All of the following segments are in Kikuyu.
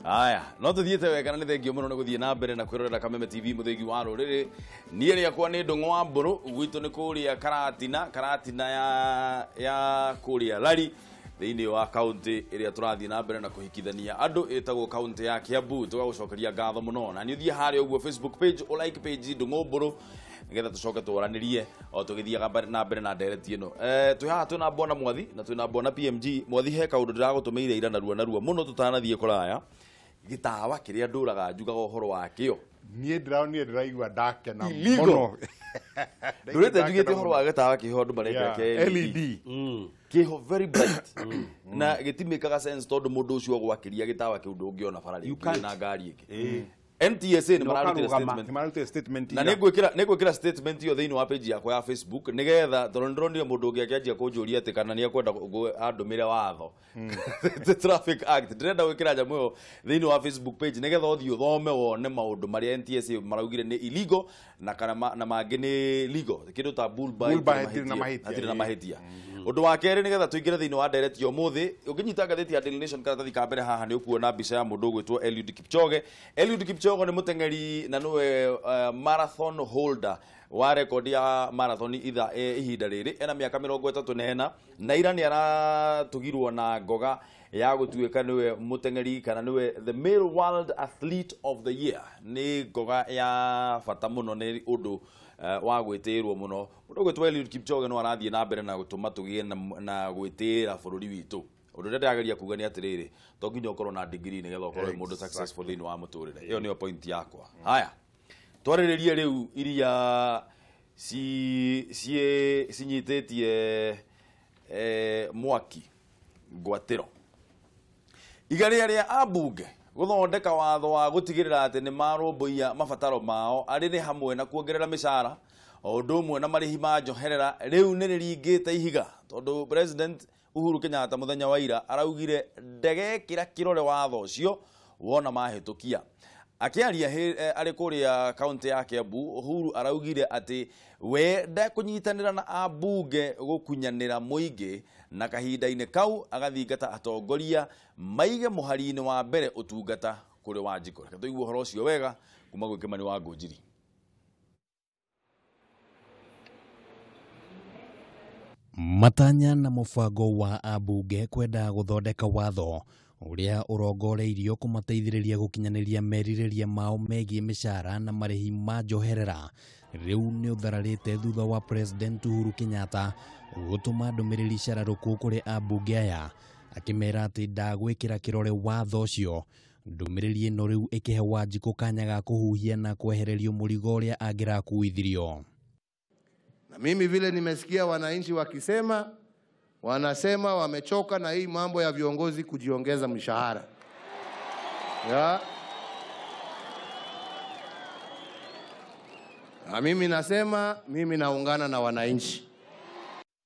Aya, no tuthiĩte wega na nĩ thengio mũno nĩ gũthiĩ na mbere na kwĩrorera Kameme TV mũthĩgi wa rũrĩrĩ. Niĩ rĩakwa nĩ Ndũng'ũ wa Mbũrũ, gwitũ nĩ kũrĩa Karatina, Karatina ya kũrĩa Lari thĩinĩ wa kaunti ĩrĩa tũrathiĩ na mbere na kũhikithania andũ ĩtagwo kaunti ya Kiambu. Tũgagũcokeria ngatho mũno na nĩ ũthiĩ harĩa ũguo Facebook page, ũ like page Ndũng'ũ Mbũrũ nĩgetha tũcoke twaranĩrie o tũgĩthiaga na mbere na ndereti ĩno. Twĩ haha twĩna Bwana Mwathi na twĩna Bwana PMG. Mwathi, he kaũndũ ndĩragũtũmĩire ira narua narua mũno tũtanathiĩ kũraya. Gĩtawa kĩrĩa ndũraga njugaga ũhoro wakĩo. Niĩ ndĩronire ndĩraigua ndakena mũno. Ndũrĩte njugĩte ũhoro wa gĩtawa kĩho andũ mareka kĩa LED. Kĩho very bright. Na gĩtimĩkaga sense tondũ mũndũ ũcio gwakĩria gĩtawa kĩu ndũngĩona bara rĩngĩ na ngari ĩngĩ. NTSA nĩ mararutire statement. Nĩ mararutire statement. Na nĩ ngwĩkĩra statement ĩyo thĩinĩ wa page yakwa ya Facebook nĩgetha tondũ nĩndĩronire mũndũ ũngĩ akĩanjia kũnjũria atĩ kana nĩ ekwenda andũmĩre watho. The Traffic Act. Ndĩrenda gwĩkĩra nyamũ ĩyo thĩinĩ wa Facebook page nĩgetha ũthiĩ ũthome wone maũndũ marĩa NTSA maraugire nĩ illegal na kana na mangĩ nĩ legal. Kĩndũ ta bull buy hatirĩ na mahĩtia. Ũndũ wa kerĩ nĩgetha tũingĩre thĩinĩ wa ndereti ya ũmũthĩ, ũngĩnyita ngathĩti ya Daily Nation karatathi ka mbere haha nĩ ũkuona mbica ya mũndũ ũgwĩtwo Eliud Kipchoge. Eliud Kipchoge nĩ mũteng'eri na nĩwe marathon holder wa rekondi ya marathon ihinda rĩrĩ. Ena mĩaka 34 na ira nĩ aratugirwo na ngoga ya gũtuĩka nĩwe mũteng'eri kana nĩwe the male world athlete of the year. Nĩ ngoga ya bata mũno, nĩ ũndũ wa gwĩtĩĩrwo mũno. Mũndũ ũgwĩtwo Eliud Kipchoge no arathiĩ na mbere na gũtũma tũgĩe na gwĩtĩĩra bũrũri witũ. Ũndũ ũrĩa ndĩrageria kuga nĩ atĩrĩrĩ, to nginya ũkorwo na degree nĩgetha ũkorwo wĩ mũndũ successful thĩinĩ wa mũtũrĩre. Ĩyo nĩyo point yakwa. Haya, twarĩrĩrie rĩu iria cinyitĩtie mwaki ngwatĩro. Igeria rĩa ambunge gũthondeka watho wa gũtigĩrĩra atĩ nĩ marũmbũiya mabataro mao arĩ nĩ hamwe na kuongerera mĩcara o ũndũ ũmwe na marĩhi ma njoherera rĩu nĩ rĩringĩte ihiga tondũ President Uhuru Kenyatta mũthenya wa ira araugire ndegekĩra kĩrore watho ũcio wona mahĩtũkia. Akĩaria arĩ kũrĩa kaunti ya Kiambu, Uhuru araugire atĩ we ndekũnyitanĩra na ambunge gũkunyanĩra mũingĩ na kahinda-inĩ kau agathingata atongoria maige mũhari-inĩ wa mbere ũtungata kũrĩ Wanjikũ. Reke tũigue ũhoro ũcio wega kuma gwĩ Kĩmani wa Ngũnjiri. Matanya na mũbango wa ambunge kwenda gũthondeka watho ũrĩa ũrongoreirio kũmateithĩrĩria gũkinyanĩria merirĩria mao megiĩ mĩcara na marĩhi ma njoherera rĩu nĩ ũthararĩte thutha wa President Uhuru Kenyatta gũtũma ndũmĩrĩri cararũkũ kũrĩ ambunge aya akĩmera atĩ ndagwĩkĩra kĩrore watho ũcio. Ndũmĩrĩri ĩno rĩu ĩkĩhe Wanjikũ kanya ga kũhuhia na kwehererio mũrigo ũrĩa angĩrakuithirio. Na mimi vile nimesikia wananchi wakisema, wanasema wamechoka na hii mambo ya viongozi kujiongeza mshahara. Ya. Na mimi nasema, mimi naungana na wananchi.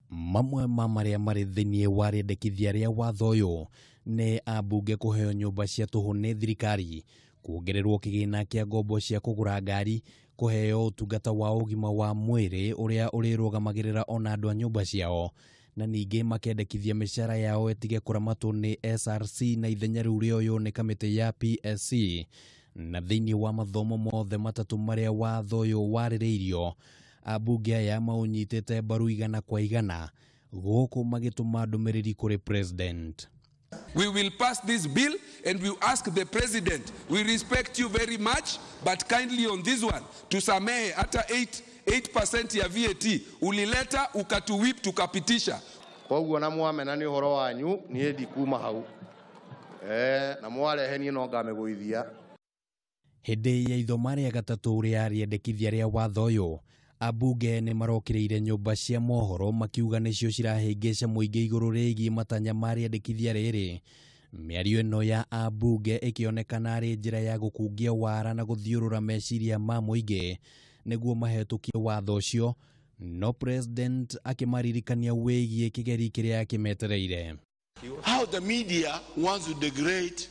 Mamwe ma marĩa marĩ thĩinĩ wa rĩendekithia rĩa watho ũyũ nĩ ambunge kũheo nyũmba cia tũhũ nĩ thirikari, kuongererwo kĩgĩna kĩa ngombo cia kũgũra ngari, kũheo ũtungata wa ũgima wa mwĩrĩ ũrĩa ũrĩrũgamagĩrĩra ona andũ a nyũmba ciao, na ningĩ makendekithia mĩcara yao ĩtige kũramatwo nĩ SRC na ithenya rĩu rĩoywo nĩ kamĩtĩ ya PSC. Na thĩinĩ wa mathomo mothe matatũ marĩa watho ũyũ warĩrĩirio, ambunge aya maũnyitĩte mbaru 100 kwa 100 gũkũ magĩtũma ndũmĩrĩri kũrĩ President. We will pass this bill and we ask the president, we respect you very much, but kindly on this one, tusamehe hata 8% ya VAT ulileta ukatuwip tukapitisha. Koguo na mwamena nĩ ũhoro wanyu niĩ ndikuma hau. Na mwarehe niĩ no ngamĩgũithia. Hĩndĩ ya ithoma rĩa gatatũ rĩa rĩendekithia rĩa watho ũyũ, ambunge nĩ marokĩrĩire nyũmba cia mohoro makiuga nĩcio cirahĩngĩca mũingĩ igũrũ rĩgiĩ matanya ma rĩendekithia rĩrĩ. Mĩario ĩno ya ambunge ĩkĩonekana arĩ njĩra ya gũkungia wara na gũthiũrũra meciria ma mũingĩ nĩguo mahetũkie watho ũcio, no President akĩmaririkania wĩgiĩ kĩgeri kĩrĩa kĩmetereire. How the media wants to degrade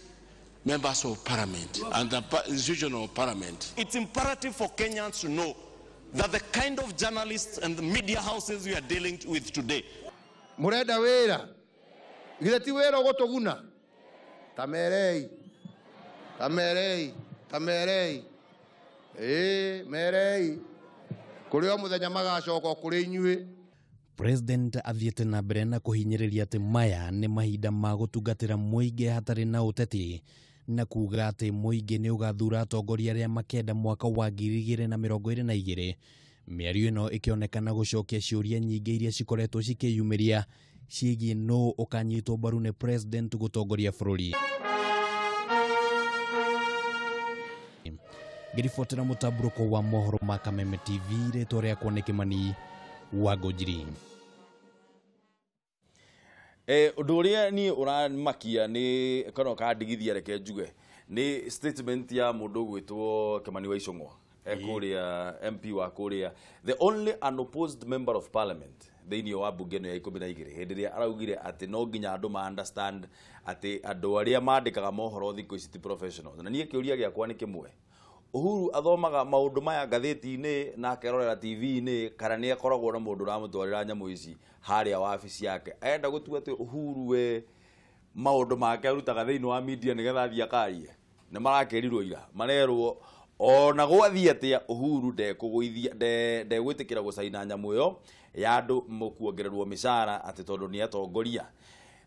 members of parliament and the institution of parliament. It's imperative for Kenyans to know that the kind of journalists and the media houses we are dealing with today. Murenda wira. Githĩ ti wĩra ũgũtũguna? Ta merei. Tamerei, tamerei. Ĩĩ, merei. Kũrĩ o mũthenya magacoka kũrĩ inyuĩ. President athiĩte na mbere na kũhinyĩrĩria atĩ maya nĩ mahinda ma gũtungatĩra mũingĩ hatarĩ na ũteti, na kuga atĩ mũingĩ nĩ ũgathura atongoria arĩa makenda mwaka wa 2022. Mĩario ĩno ĩkĩonekana gũcokia ciũria nyingĩ iria cikoretwo cikĩyumĩria ciĩgiĩ nũ ũkanyitwo mbaru nĩ president gũtongoria bũrũri. Ngĩribotera mũtambũrũko wa mohoro ma Kameme TV, rĩtwa rĩakwa nĩ Kĩmani wa Ngũnjiri. Ũndũ ũrĩa niĩ ũramakia nĩ kana ũkandigithia reke njuge nĩ statement ya mũndũ ũgwĩtwo Kĩmani wa Ichung'wa, kũrĩa MP wa kũrĩa, the only unopposed member of parliament thĩinĩ wa bunge ĩno ya 12, hĩndĩ ĩrĩa araugire atĩ no nginya andũ ma understand atĩ andũ arĩa mandĩkaga mohoro thikũ ici ti professionals. Na niĩ kĩũria gĩakwa nĩ kĩmwe, Uhuru athomaga maũndũ maya ngathĩti-inĩ na akerorera TV-inĩ, kana nĩ akoragwo na mũndũ ũramũtwarĩra nyamũ ici harĩa wabici yake? Arenda gũtua atĩ Uhuru we maũndũ make arutaga thĩinĩ wa media nĩgetha athiĩ akarie. Nĩ marakĩrirwo ira, marerwo ona gwathiĩ atĩa Uhuru ndekũgũithia, ndegwĩtĩkĩra gũcaina nyamũ ĩyo ya andũ kuongererwo mĩcara atĩ tondũ nĩ atongoria.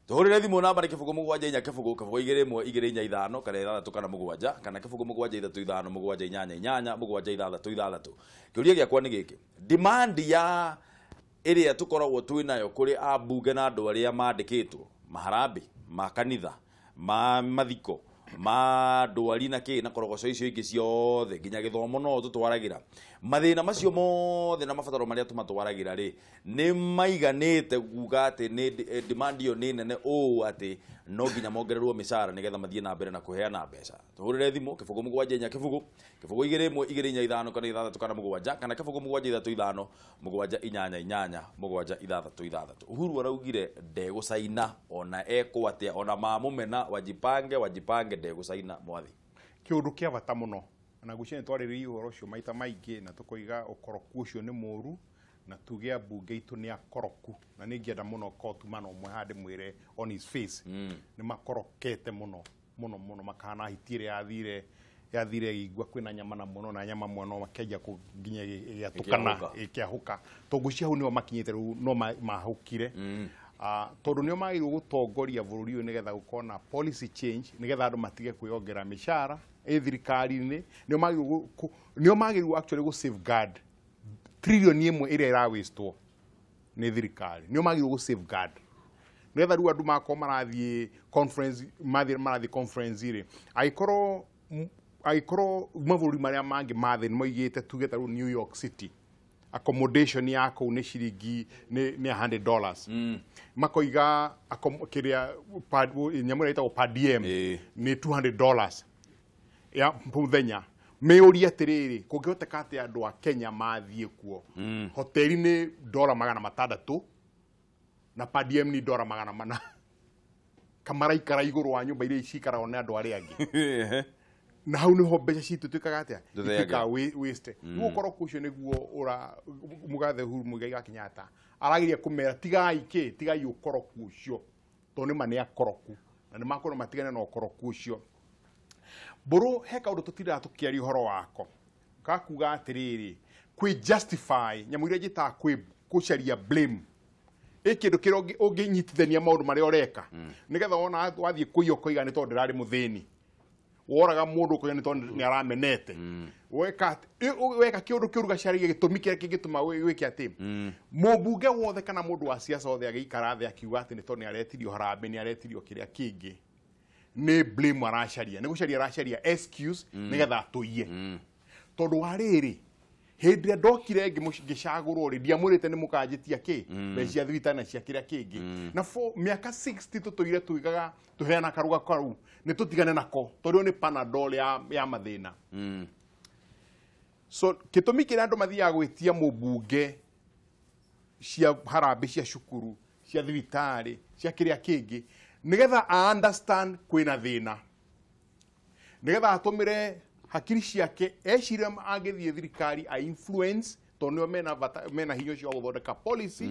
Tũhũrĩre thimũ namba nĩ 0 7 4 0 0 2 1 2 4 5 kana 6 kana 7 kana 0 7 3 5 7 8 8 7 6 6. Kĩũria gĩakwa nĩ gĩkĩ, demand ya ĩrĩa tũkoragwo twĩ nayo kũrĩ ambunge na andũ arĩa mandĩkĩtwo maharambĩ ma kanitha ma mathiko ma ndwari na kĩ na korogoco icio ingĩ ciothe nginya gĩthomo no tũtwaragĩra mathĩna macio mothe na mabataro marĩa tũmatwaragĩra rĩ, nĩ maiganĩte kuga atĩ nĩ demand ĩyo nĩ nene ũũ atĩ no nginya mongererwo mĩcara nĩgetha mathiĩ na mbere na kũheana mbeca. Tũhũrĩre thimũ 0 7 4 0 0 2 1 2 4 5 kana 6 kana 7 kana 0 7 3 5 7 8 8 7 6 6. Uhuru araugire ndegũcaina ona ekwo atĩa, ona mamũmena wajipange wajipange, ndegũcaina mwathi. Kĩũndũ kĩa bata mũno na gwĩciria nĩtwarĩrĩirie ũhoro ũcio maita maingĩ na tũkoiga ũkoroku ũcio nĩ mũũru na tuge ambunge aitũ nĩ akoroku, na nĩ ingĩenda mũno korwo tuma na ũmwe haha ndĩmwĩre on his face, nĩ makorokete mũno mũno mũno, makahana hiti ĩrĩa yathire ĩgĩigua kwĩna nyama na mũno na nyama mũno makĩanjia nginya ĩgĩatũkana ĩkĩahũka, tondũ ngwĩciria hau nĩho makinyĩte rĩu no mahũkire. Tondũ nĩo magĩrĩirwo gũtongoria bũrũri ũyũ nĩgetha gũkorwo na policy change, nĩgetha andũ matige kwĩyongerera mĩcara ĩ thirikari-inĩ. Nĩo magĩrĩirwo actually gũ safeguard trilioni 1 ĩrĩa ĩrawastwo nĩ thirikari, nĩo magĩrĩirwo gũ safeguard nĩgetha rĩu andũ makorwo marathiĩ conference, marathiĩ conference rĩ, angĩkorwo mabũrũri marĩa mangĩ ma thĩ nĩmoigĩte tuge ta rĩu New York City accommodation ya kũu nĩ ciringi nĩ $100, makoiga kĩrĩa nyamũ ĩrĩa ĩtagwo per diem nĩ $200 ya mũthenya. Mĩũrie atĩrĩrĩ, kũngĩhoteka atĩa andũ a Kenya mathiĩ kuo? Hoteli nĩ $600 na per diem nĩ $400, kamaraikara igũrũ wa nyũmba iria ciikaragwo nĩ andũ arĩa angĩ. Na hau niho mbeca citũ ituĩkaga atĩa? Ituĩkaga waste. Rĩu ũkoroku ũcio nĩguo ũra mũgathe Uhuru Muigai wa Kenyatta arageria kũmera tigai kĩ, tigai ũkoroku ũcio, tondũ nĩma nĩ akoroku na nĩ makorwo matigane na ũkoroku ũcio. Mbũrũ he kaũndũ tũtindaga tũkĩaria ũhoro wako gakuga atĩrĩrĩ, kwĩ justify nyamũ iria njĩtaga kwĩ gũcaria blame, ĩ kĩndũ kĩrĩa ũngĩnyitithania maũndũ marĩa ũreka nĩgetha wona wathiĩ kũiya ũkoiga nĩ tondũ ndĩrarĩ mũthĩni, woraga mũndũ ũkoiga nĩ tondũ nĩ aramenete, weka kĩũndũ kĩũru gacaragia gĩtũmi kĩrĩa kĩngĩtũma wĩke atĩ. Mũmbunge wothe kana mũndũ wa siasa wothe agĩikara thĩ akiuga atĩ nĩ tondũ nĩ aretirio harambee, nĩ aretirio kĩrĩa kĩngĩ, nĩ blame aracaria, nĩ gũcaria aracaria excuse nĩgetha atũiye. Tondũ wa rĩrĩ, hĩndĩ ĩrĩa ndokire ngĩcagũrwo rĩ, ndiamwĩrĩte nĩ mũkanjĩtia kĩ mbeca cia thibitarĩ na cia kĩrĩa kĩngĩ. Na for mĩaka 60 tũtũire tuigaga tũheana karuga kau nĩ tũtigane nako tondũ nĩ Panadol ya mathĩna. So gĩtũmi kĩrĩa andũ mathiaga gwĩtia mũmbunge cia harambee cia cukuru cia thibitarĩ cia kĩrĩa kĩngĩ nĩgetha a understand kwĩna thĩna, nĩgetha atũmĩre hakiri ciake ecirie angĩthiĩ thirikari a influence Tondũ nĩo mena bata, mena hinya ũcio wa gũthondeka policy,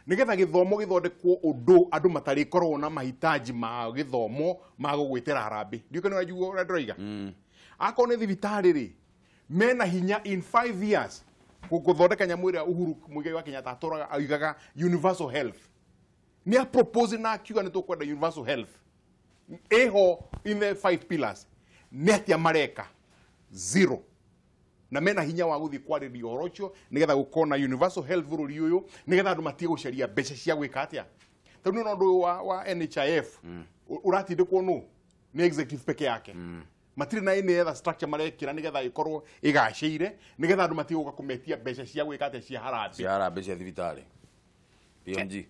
nĩgetha gĩthomo gĩthondekwo ũndũ andũ matarĩkoragwo na mahitaji ma gĩthomo ma gũgwĩtĩra harambĩ. Ndiũĩ kana nĩũraigua ũrĩa ndĩroiga. Akorwo nĩ thibitarĩ rĩ, mena hinya in 5 years gũthondeka nyamũ ĩrĩa Uhuru Muigai wa Kenyatta atũraga oigaga universal health. Nĩ a propose na akiuga nĩ tũkwenda universal health ĩho in the 5 pillars. Nĩ atĩa mareka? Zero. Na mena hinya wa gũthiĩ kwarĩria ũhoro ũcio nĩgetha gũkorwo na universal health bũrũri ũyũ, nĩgetha andũ matige gũcaria mbeca cia gwĩka atĩa. Tondũ nĩ ũndũ ũyũ wa NHIF ũratindĩkwo nũ? Nĩ executive peke yake. Matirĩ na any other structure marekĩra nĩgetha ĩkorwo ĩgacĩire, nĩgetha andũ matige gũka kũmetia mbeca cia gwĩka atĩa, cia harambĩ. Cia harambĩ cia thibitarĩ. PMG.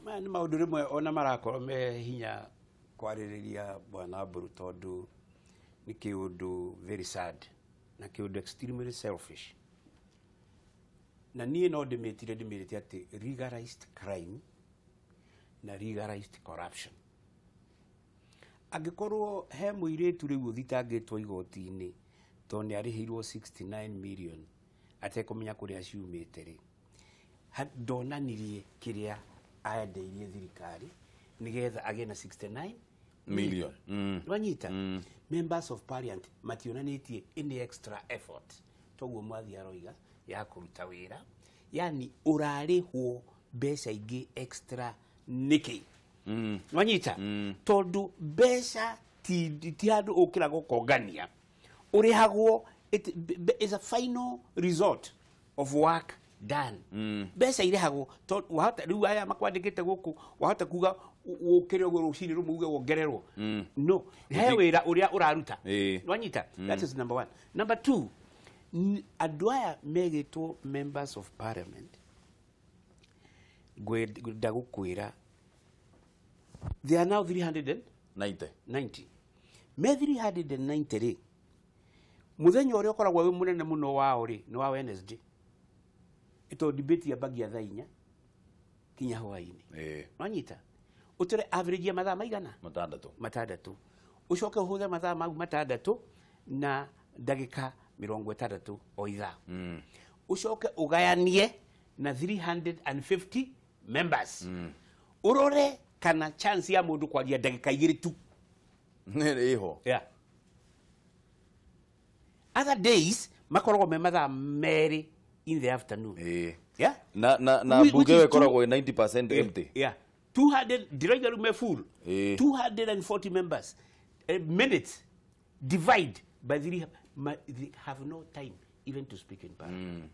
Maya nĩ maũndũ rĩmwe ona marakorwo me hinya kwarĩrĩria bwana Mburu, tondũ nĩ kĩũndũ very sad na kĩũndũ extremely selfish. Na niĩ no ndĩmĩtire ndĩmĩrĩte atĩ legalized crime na legalized corruption. Angĩkorwo he mũirĩtu rĩu ũthitangĩtwo igoti-inĩ tondũ nĩ arĩhĩirwo 69 million atekũmenya kũrĩa ciumĩte rĩ, ndonanirie kĩrĩa endeirie thirikari nĩgetha agĩe na 69 million. Wanyita? Members of parliament mationanĩtie any extra effort, toguo mwathi aroiga ya kũruta wĩra, yani ũrarĩhwo mbeca ingĩ extra nĩkĩ? Wanyita? Tondũ mbeca ti handũ ũkĩra gũkongania, ũrĩhagwo, it is a final result of work done. Mbeca irĩhagwo tondũ wahota rĩu aya makwandĩkĩte gũkũ, wahota kuga ũkĩre ũguo rũcinĩ rũmwe uge wongererwo. No, he wĩra ũrĩa ũraruta. Wanyita? That is number one. Number two, andũ aya megĩtwo members of parliament, ngwenda gũkwĩra they are now 390. 90. Me 390 rĩ, mũthenya ũrĩa ũkoragwo wĩ mũnene mũno wao rĩ nĩ wa Wednesday. Ito debate ya bagia thaa inya kinya hwaĩ-inĩ. Wanyita? Ũtũre average ya mathaa maigana? Matandatũ. Ũcoke ũhũthe mathaa mau matandatũ na ndagĩka 60 o ithaa. Ũcoke ũgayanie na 350 members. Ũrore kana chance ya mũndũ kwaria ndagĩka 2 tu. Nĩ ĩho. Yeah. Other days makoragwo me mathaa 2 in the afternoon. Yeah. Na bunge ĩkoragwo 90% empty. Yeah. 200 ndiroiga rĩu me full. 240 members. Minutes divide by 3, they have no time even to speak in parliament.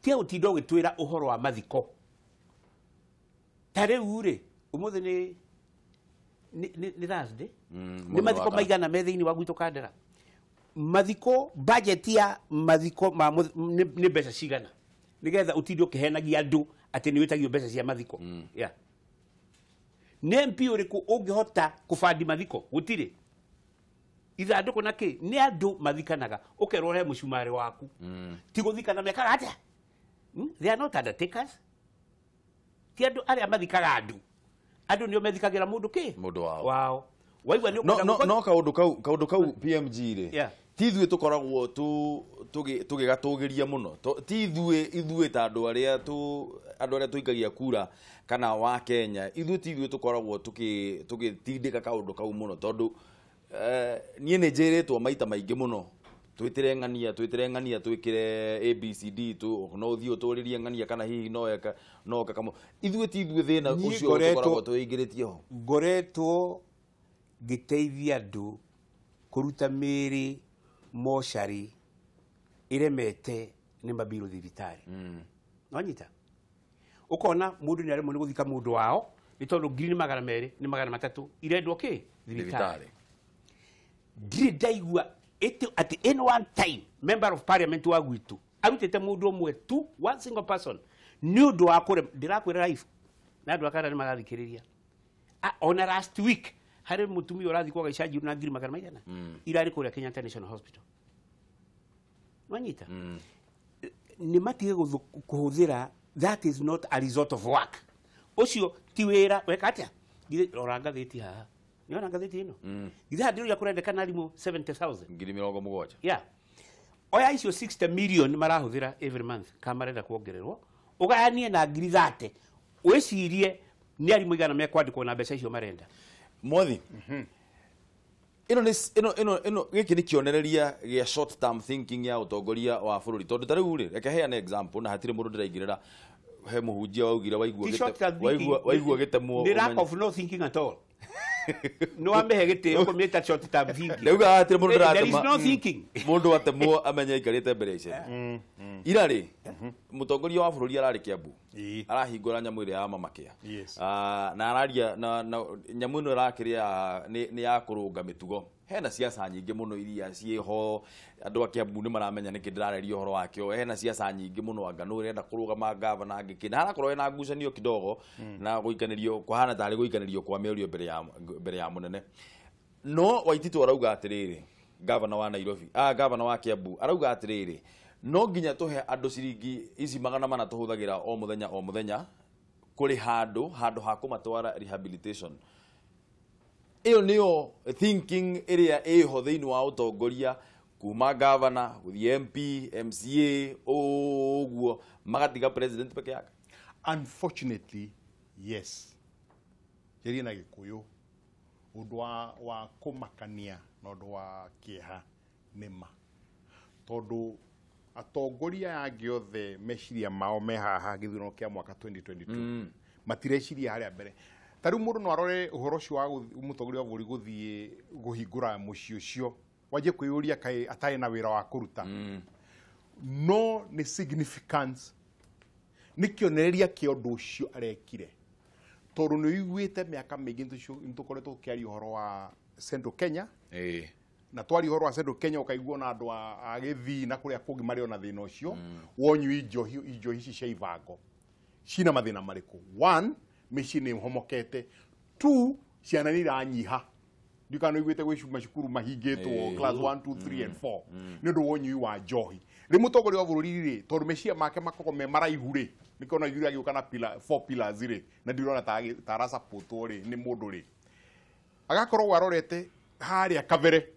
Tia ũtinda ũgĩtwĩra ũhoro wa mathiko. Ta rĩu rĩ, ũmũthĩ nĩ Thursday. Nĩ mathiko maigana me thĩinĩ wa gwitũ Kandara? Mathiko, budget ya mathiko ma nĩ mbeca cigana? Nĩgetha ũtinde ũkĩhenagia andũ atĩ nĩ wĩtagio mbeca cia mathiko. Yeah. Nĩ MP ũrĩkũ ũngĩhota kũbandi mathiko? Gũtirĩ. Ithandũkũ na kĩ? Nĩ andũ mathikanaga. Ũkerwo he mũcumarĩ waku. Ti gũthikana mekaga atĩa? They are not undertakers. Ti andũ arĩa mathikaga andũ. Andũ nĩo methikagĩra mũndũ kĩ? Mũndũ wao. Wao. Waigua nĩ ũkwenda No kaũndũ kau PMG rĩ. Ti ithuĩ tũkoragwo tũgĩgatũgĩria mũno. Ti ithuĩ ta andũ arĩa tũikagia kura kana wa Kenya, ithuĩ ti ithuĩ tũkoragwo tũgĩtindĩka kaũndũ kau mũno, tondũ niĩ nĩ njĩrĩtwo maita maingĩ mũno twĩtĩre ng'ania twĩkĩre ABCD tu, no ũthiĩ ũtũrĩrie ng'ania kana hihi no eka no kamo. Ithuĩ ti ithuĩ thĩna ũcio tũkoragwo twĩingĩrĩtie ho. Ngoretwo ngĩteithia andũ kũruta mĩĩrĩ mocarĩ ĩremete nĩ mabirũ thibitarĩ. Wanyita? Ũkona mũndũ nĩ aremwo nĩ gũthika mũndũ wao nĩ tondũ 200,000 nĩ 300 irendwo kĩ? Thibitarĩ. Ndirĩ ndaigua at any one time member of parliament wa gwitũ arutĩte mũndũ ũmwe tu, one single person, nĩ ũndũ wa ndĩrakwĩra life na andũ akara nĩ marathikĩrĩria. Ona last week harĩ mũtumia ũrathikwo gaicanji na 200,000 maigana irarĩ kũrĩa Kenyatta National Hospital. Wanyita? Nĩ matige kũhũthĩra, that is not a result of work. Ũcio ti wĩra weka atĩa? Rora ngathĩti haha. Nĩ ona ngathĩti ĩno? Githĩ handũ ũrĩa kũrendekana arimũ 70,000. 70,000. Yeah. Oya icio 60 million marahuthira every month kamarenda kuongererwo ugayanie na ngiri 30 wicirie ni arimũ igana mekwandĩkwo na mbeca icio marenda. Mwathi, ino ni ino ino ino giki ni kionereria gia short term thinking ya utongoria wa bururi, tondu ta riu ri reke heane example na hatire mundu ndiraingirira he muhunjia waugire waigua gitemwo ni lack of no thinking at all. No amehe gitio kumita short term thinking. Ndauga hatire mundu ndiratema. There is no thinking. Mundu atemwo amenye aikarite mbere icene. Ira ri mutongoria wa bururi arari Kiambu arahingura nyamu ĩrĩa ya mamakia, na araria na nyamu ĩno ĩrakĩrĩa nĩ ya kũrũnga mĩtugo. Hena siasa nyingĩ mũno iria ciĩho, andũ a Kiambu nĩ maramenya nĩkĩ ndĩrareria ũhoro wakĩo. Hena siasa nyingĩ mũno, anga nũ ũrenda kũrũgama gavana ngĩkĩ, na harakorwo hena ngucanio kidogo na gũikanĩrio kũhana tarĩ gũikanĩrio kwa mĩario mbere ya mũnene. No Waititu arauga atĩrĩrĩ, gavana wa Nairobi, gavana wa Kiambu arauga atĩrĩrĩ, no nginya tuhe andũ ciringi ici 400 tũhũthagĩra o mũthenya o mũthenya kũrĩ handũ ha kũmatwara rehabilitation. Ĩyo nĩyo thinking ĩrĩa ĩho thĩinĩ wa ũtongoria kuma gavana gũthiĩ MP, MCA ũguo magatiga president peke yake. Unfortunately, yes. Njĩrie na Gĩkũyũ ũndũ wa kũmakania na ũndũ wa kĩeha nĩ ma, tondũ atongoria aya angĩ othe meciria mao me haha gĩthurano kĩa mwaka 2022 matireciria harĩa mbere. Ta rĩu mũndũ no arore ũhoro ũcio wa mũtongoria wa bũrũri gũthiĩ kũhingũra mũciĩ ũcio wanjie kwĩyũria kaĩ atarĩ na wĩra wa kũruta. No nĩ significance, nĩ kĩonereria kĩa ũndũ ũcio arekire, tondũ nĩ ũiguĩte mĩaka mĩingĩ nĩtũkoretwo tũkĩaria ũhoro wa Central Kenya. Na twaria ũhoro wa Central Kenya ũkaigua na andũ a Gĩthii na kũrĩa kũngĩ marĩ ona thĩna ũcio wa ũnyui njohi ici cia ibango cina mathĩna marĩkũ. One, mĩciĩ nĩ ĩhomokete. Two, ciana nĩ iranyiha. Ndiũĩ kana nĩ ũiguĩte gwĩ macukuru mahingĩtwo class 1, 2, 3 and 4 nĩ ũndũ wa ũnyui wa njohi. Rĩu mũtongoria wa bũrũri rĩ, tondũ meciria make makoragwo me maraihu rĩ, nĩkĩo ona ithuĩ agĩũka na pillar, 4 pillars rĩ, na ndirona ta arasapotwo rĩ nĩ mũndũ rĩ, agakorwo arorete harĩa kabere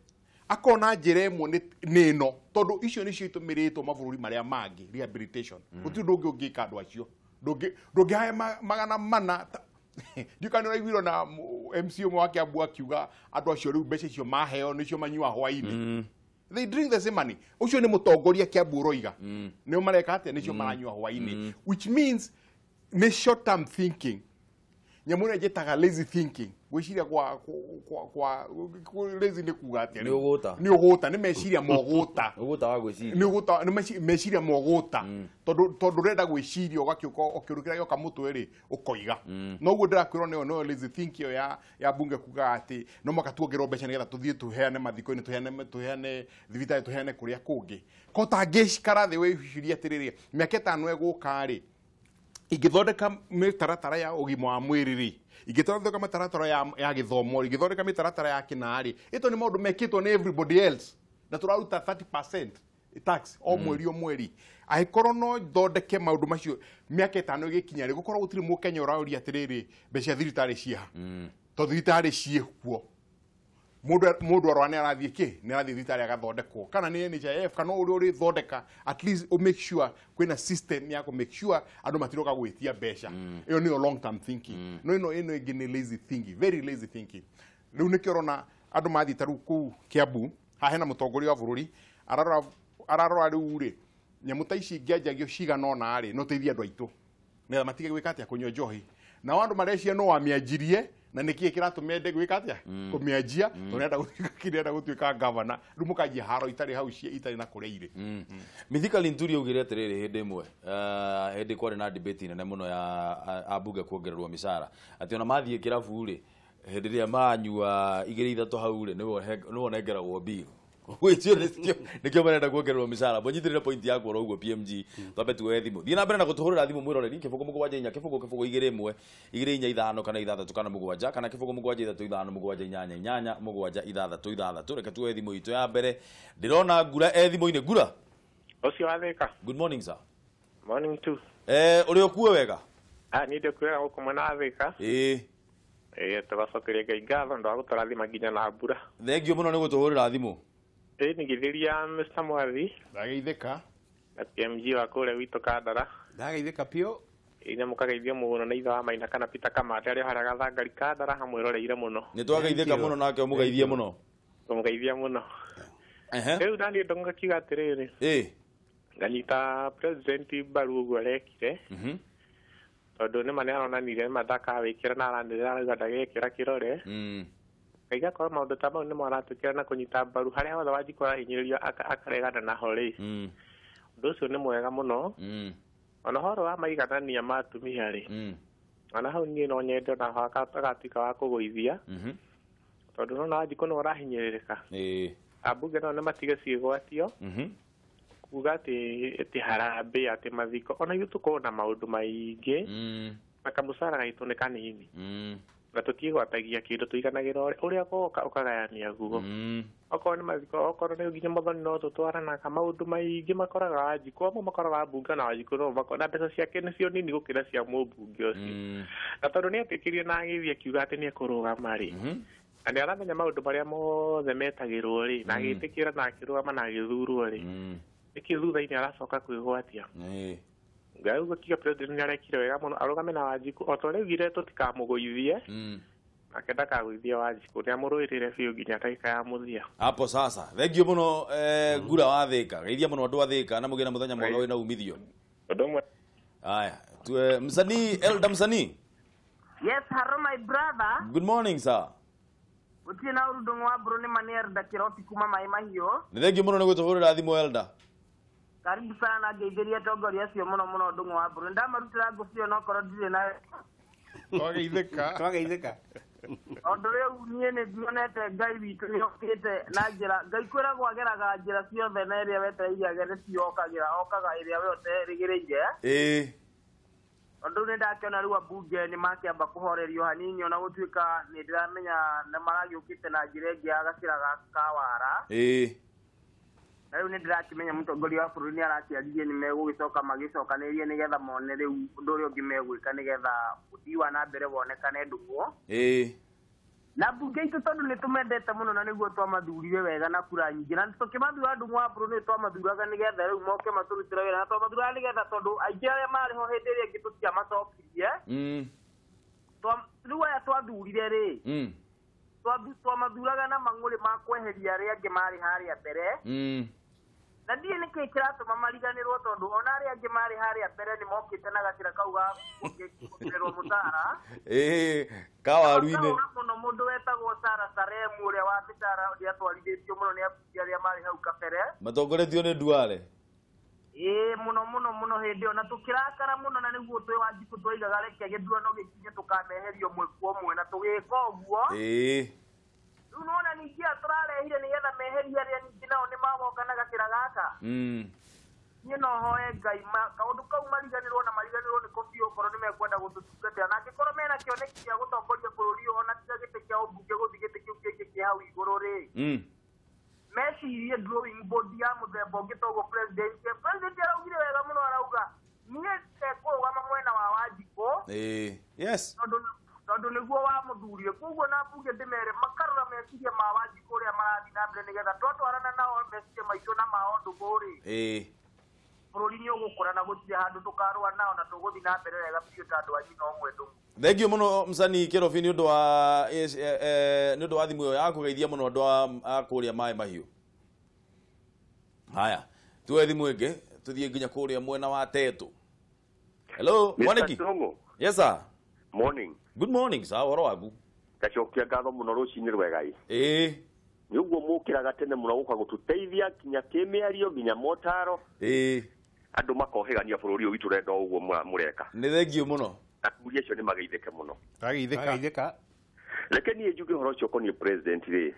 akona njĩra ĩmwe nĩ ĩno, tondũ icio nĩcio itũmĩrĩtwo mabũrũri marĩa mangĩ rehabilitation. Gũtirĩ ũndũ ũngĩ ũngĩka andũ acio, ndũngĩhae 400. Ndiũĩ kana nĩũraiguire na MC ũmwe wa Kiambu akiuga andũ acio rĩu mbeca icio maheo nĩcio manyua hwaĩ-inĩ. They drink the same money. Ũcio nĩ mũtongoria Kiambu ũroiga nĩo mareka atĩa, nĩcio maranyua hwaĩ-inĩ, which means nĩ short term thinking. Nyamũ ĩrĩa njĩtaga lazy thinking, gwĩciria kwa lazy nĩ kuga atĩa? Nĩ ũgũta. Nĩ ũgũta, nĩ meciria mogũta. Ũgũta wa gwĩciria. Nĩ ũgũta, nĩ meciria mogũta. Tondũ ũrenda gwĩciria ũgakĩũka ũkĩũndũ kĩrĩa gĩoka mũtwe rĩ ũkoiga. Noguo ndĩrakwĩrwo nĩyo no lazy thinking ĩyo ya bunge kuga atĩ no mũhaka tuongererwo mbeca nĩgetha tũthiĩ tũheane mathiko-inĩ, tũheane thibitarĩ, tũheane kũrĩa kũngĩ. Ko tangĩikara thĩ wĩcirie atĩrĩrĩ, mĩaka 5 ĩgũka rĩ, ingĩthondeka mĩtaratara ya ũgima wa mwĩrĩ rĩ, ingĩthondeka mĩtaratara ya gĩthomo rĩ, ingĩthondeka mĩtaratara ya kĩna rĩ, ĩto nĩ maũndũ mekĩtwo nĩ everybody else na tũraruta 30% tax o mweri o mweri. Angĩkorwo no thondeke maũndũ macio mĩaka 5 ĩgĩkinya rĩ, gũkorwo gũtirĩ mũkenya ũraũria atĩrĩrĩ, mbeca cia thibitarĩ ciĩha, tondũ thibitarĩ ciĩkuo. Mũndũ arwara nĩ arathiĩ kĩ, nĩ arathiĩ thibitarĩ agathondekwo, kana nĩ NHIF, kana ũrĩa ũrĩthondeka, at least ũ make sure kwĩna system ya kũ make sure andũ matiroka gwĩtia mbeca. Ĩyo nĩyo long term thinking. No ĩno ĩngĩ nĩ lazy thinking, very lazy thinking. Rĩu nĩkĩo ũrona andũ mathiĩ ta rĩu kũu Kiambu, haha hena mũtongoria wa bũrũri ararora rĩu rĩ, nyamũ ta ici ingĩanjagio cigana ũna rĩ, no teithie andũ aitũ nĩgetha matige gwĩka atĩa, kũnyua njohi. Nao andũ mareciria no wamĩanjirie, na nĩkĩĩ kĩratũma ende gwĩka atĩa, kũmĩanjia, tondũ nĩarenda gũtuĩka gavana. Rĩu mũkanjia haro itarĩ hau itarĩ na kũrĩa irĩ. Mithika Linturi augire atĩrĩrĩ hĩndĩ ĩmwe, hĩndĩ kwarĩ na debate nene mũno ya ambunge kuongererwo mĩcara, atĩ ona mathiĩ kĩrabu rĩ, hĩndĩ ĩrĩa manyua 2 3 hau rĩ, nĩwe ũnengeragwo bill. Gwĩcio nĩkĩo marenda kuongererwo mĩcara. Mũnyitĩrĩre point yaku oro ũguo PMG, twambe tuoe thimũ. Thiĩ na mbere na gũtũhũrĩra thimũ mwĩroreri, 0 7 4 0 0 2 1 2 4 5 kana 6 kana 7 kana 0 7 3 5 7 8 8 7 6 6. Reke tuoe thimũ itũ ya mbere. Ndĩrona Ngura e thimũ-inĩ. Ngura Ũcio wathĩka. Good morning sir. Morning too. Ũrĩ ũkuo wega? Niĩ ndĩkuo gũkũ mwena wa Thĩka. Ĩĩ. Tũgacokeria Ngai ngatho nĩ ũndũ wa gũtũrathima nginya na mbura. Thengio mũno nĩ gũtũhũrĩra thimũ. Ĩĩ nĩngĩthĩria Mr. Mwathi. Ndageithĩka. Na PMG wa kũrĩa gwitũ Kandara. Ndageithĩka piũ. Ĩĩ na mũkageithio mũno na ithe wa Maina kana Peter Kamande arĩa harĩa Gathangari Kandara hamwĩroreire mũno. Nĩ twageithĩka mũno nake ũmũgeithie mũno. Tũmũgeithia mũno. Rĩu naniĩ ndongakiuga atĩrĩrĩ. Ĩĩ. Nganyita president mbaru ũguo arekire. Tondũ nĩma nĩaronanire nĩma ndakawĩkĩra na aranĩrĩra arauga ndagekĩra kĩrore. Ngai akorwo maũndũ ta mau nĩmo aratwĩkĩra na kũnyita mbaru harĩa hothe Wanjikũ arahinyĩrĩrio akaregana naho rĩ. Ũndũ ũcio nĩ mwega mũno. Ona ũhoro wa maiganania ma atumia rĩ. Ona hau niĩ no nyende onaho agatuĩka wa kũgũithia. Tondũ nona Wanjikũ nĩwe ũrahinyĩrĩrĩka. Ambunge nao nĩmatige ciĩgwatio. Kuga atĩ harambee atĩ mathiko ona ithuĩ tũkorwo na maũndũ maingĩ na kamũcara gaitũ nĩ kanini na tũtiĩgwatagia kĩndũ tũiganagĩra ũrĩa goka ũkagayania guo. Okorwo nĩ mathiko okorwo nĩ nginya mũthoni no tũtwaranaga maũndũ maingĩ makoraga Wanjikũ amwe makoraga ambunge na Wanjikũ no makora na mbeca ciake nĩcio nini gũkĩra cia mũmbunge ũcio. Na tondũ nĩetĩkĩrie na agĩthiĩ akiuga atĩ nĩekũrũgama rĩ na nĩaramenya maũndũ marĩa mothe metagĩrwo rĩ na agĩtĩkĩra na akĩrũgama na agĩthurwo rĩ nĩkĩ thutha-inĩ aracoka kwĩgwatia. Ngai ũguo kiuga president nĩarekire wega mũno arũgame na Wanjikũ o ta ũrĩa augire tũtikamũgũithie nake ndakagũithie Wanjikũ nĩamũrũĩrĩre biũ nginya ndagĩka ya mũthia. Hapo sasa thank you mũno Ngura wa Thĩka. Geithia mũno andũ a Thĩka na mũgĩe na mũthenya mwega wĩna umithio. Ũndũ ũmwe. Aya tuwe msanii Elda msanii. Yes, hello my brother. Good morning sir. Gũtirĩ na ũru ndũng'ũ wa mbũrũ nĩ ma nĩ Elda Kĩrobi kuma Maĩ Mahiũ. Nĩ thank you mũno nĩ gũtũhũrĩra thimũ Elda. Karibu sana ngeithĩria atongoria acio mũno mũno ndũng'ũ wa mbũrũ. Nĩndamarutĩra ngũbia onokorwo ndirĩ nayo. Twageithĩka. Twageithĩka. Tondũ rĩu niĩ nĩ ndionete Ngai witũ nĩokĩte na njĩra Ngai kwĩragwo ageraga njĩra ciothe na ĩrĩa wetereire agere tiyo okagĩra okaga ĩrĩa we ũterĩgĩrĩire. Ĩĩ. Tondũ nĩ ndakĩona rĩu ambunge nĩ makĩamba kũhorerio hanini ona gũtuĩka nĩ ndĩramenya nĩ maragĩũkĩte na njĩra ĩngĩ ya gacĩra ka wara. Ĩĩ. Na rĩu nĩ ndĩrakĩmenya mũtongoria wa bũrũri nĩ arakĩaririe nĩ megũgĩcoka magĩcokanĩrĩrie nĩgetha mone rĩu ũndũ ũrĩa ũngĩ megwĩka nĩgetha ũthii wa na mbere wonekane ndũgũ. Ĩĩ. Na mbunge itũ tondũ nĩ tũmendete mũno na nĩguo twamathurire wega na kura nyingĩ na tũkĩmathura ndũng'ũ wa mbũrũ nĩ twamathuraga nĩgetha rĩu moke matũrutĩre wĩra na twamathuraga nĩgetha tondũ aingĩ arĩa marĩ ho hĩndĩ ĩrĩa ĩngĩ tũtiamacokirie. Rĩu aya twathurire rĩ twamathuraga na mang'ũrĩ ma kweheria arĩa angĩ marĩ harĩa mbere. Na ndiĩ nĩkĩĩ kĩratũma mariganĩrwo tondũ ona arĩa angĩ marĩ harĩa mbere nĩ mokĩte na gacĩra kau ga kuongererwo mũcara. Ĩĩ kawaru-inĩ. Mũno mũndũ wetagwo Sara Saremu ũrĩa wa mĩcara nĩatwarithĩtio mũno nĩ ambunge arĩa marĩ hau kabere. Matongoretio nĩ Duale. Ĩĩ mũno mũno mũno hĩndĩ ĩyo na tũkĩrakara mũno na nĩguo twĩ Wanjikũ twaigaga reke gĩthurano gĩkinye tũkameheria ũmwe kwa ũmwe na tũgĩka ũguo. Ĩĩ. Rĩu nĩwona ningĩ aya tũrarehire nĩgetha meherie arĩa ningĩ nao nĩ magoka na gacĩra gaka. Niĩ no hoe Ngai kaũndũ kau mariganĩrwo na mariganĩrwo nĩ kũbiũ okorwo nĩ mekwenda gũtũtungatĩra na angĩkorwo mena kĩoneki gĩa gũtongoria bũrũri ũyũ ona tiga gĩtĩ kĩa ũmbunge gũthiĩ gĩtĩ kĩu kĩngĩ kĩ hau igũrũ rĩ. Mecirie drawing board ya mũthemba ũngĩ toguo president. President araugire wega mũno arauga niĩ ndekũrũgama mwena wa Wanjikũ. Ĩĩ. Yes. Tondũ nĩguo wamũthurire koguo na mbunge ndĩmere makarora meciria ma Wanjikũ ũrĩa marathiĩ na mbere nĩgetha twatwarana nao meciria maitũ na mao ndũgũ rĩ. Ĩĩ. Bũrũri nĩ ũgũkũra na gũtirĩ handũ tũkarũa nao na tũgũthiĩ na mbere wega biũ ta andũ a nyina ũmwe ndũgũ. Thank you mũno msanii Kĩrobi nĩ ũndũ wa nĩ ũndũ wa thimũ ĩyo yaku geithia mũno andũ a kũrĩa Maĩ Mahiũ. Haya tuoe thimũ ĩngĩ tũthiĩ nginya kũrĩa mwena wa Tetu. Hello Mwaniki. Yes sir. Morning. Good morning sir, ũhoro waku? Ngacokia ngatho mũno rũcinĩ rwega ĩ. Ĩĩ. Nĩ ũguo mũkĩraga tene mũno gũka gũtũteithia nginya kĩmĩario nginya motaro. Ĩĩ. Andũ makohĩgania bũrũri ũyũ witũ ũrenda ũguo mũreka. Nĩ thengiũ mũno. Athuri acio nĩ mageithĩke mũno. Twageithĩka. Reke niĩ njuge ũhoro ũcio ũkoniĩ president rĩ.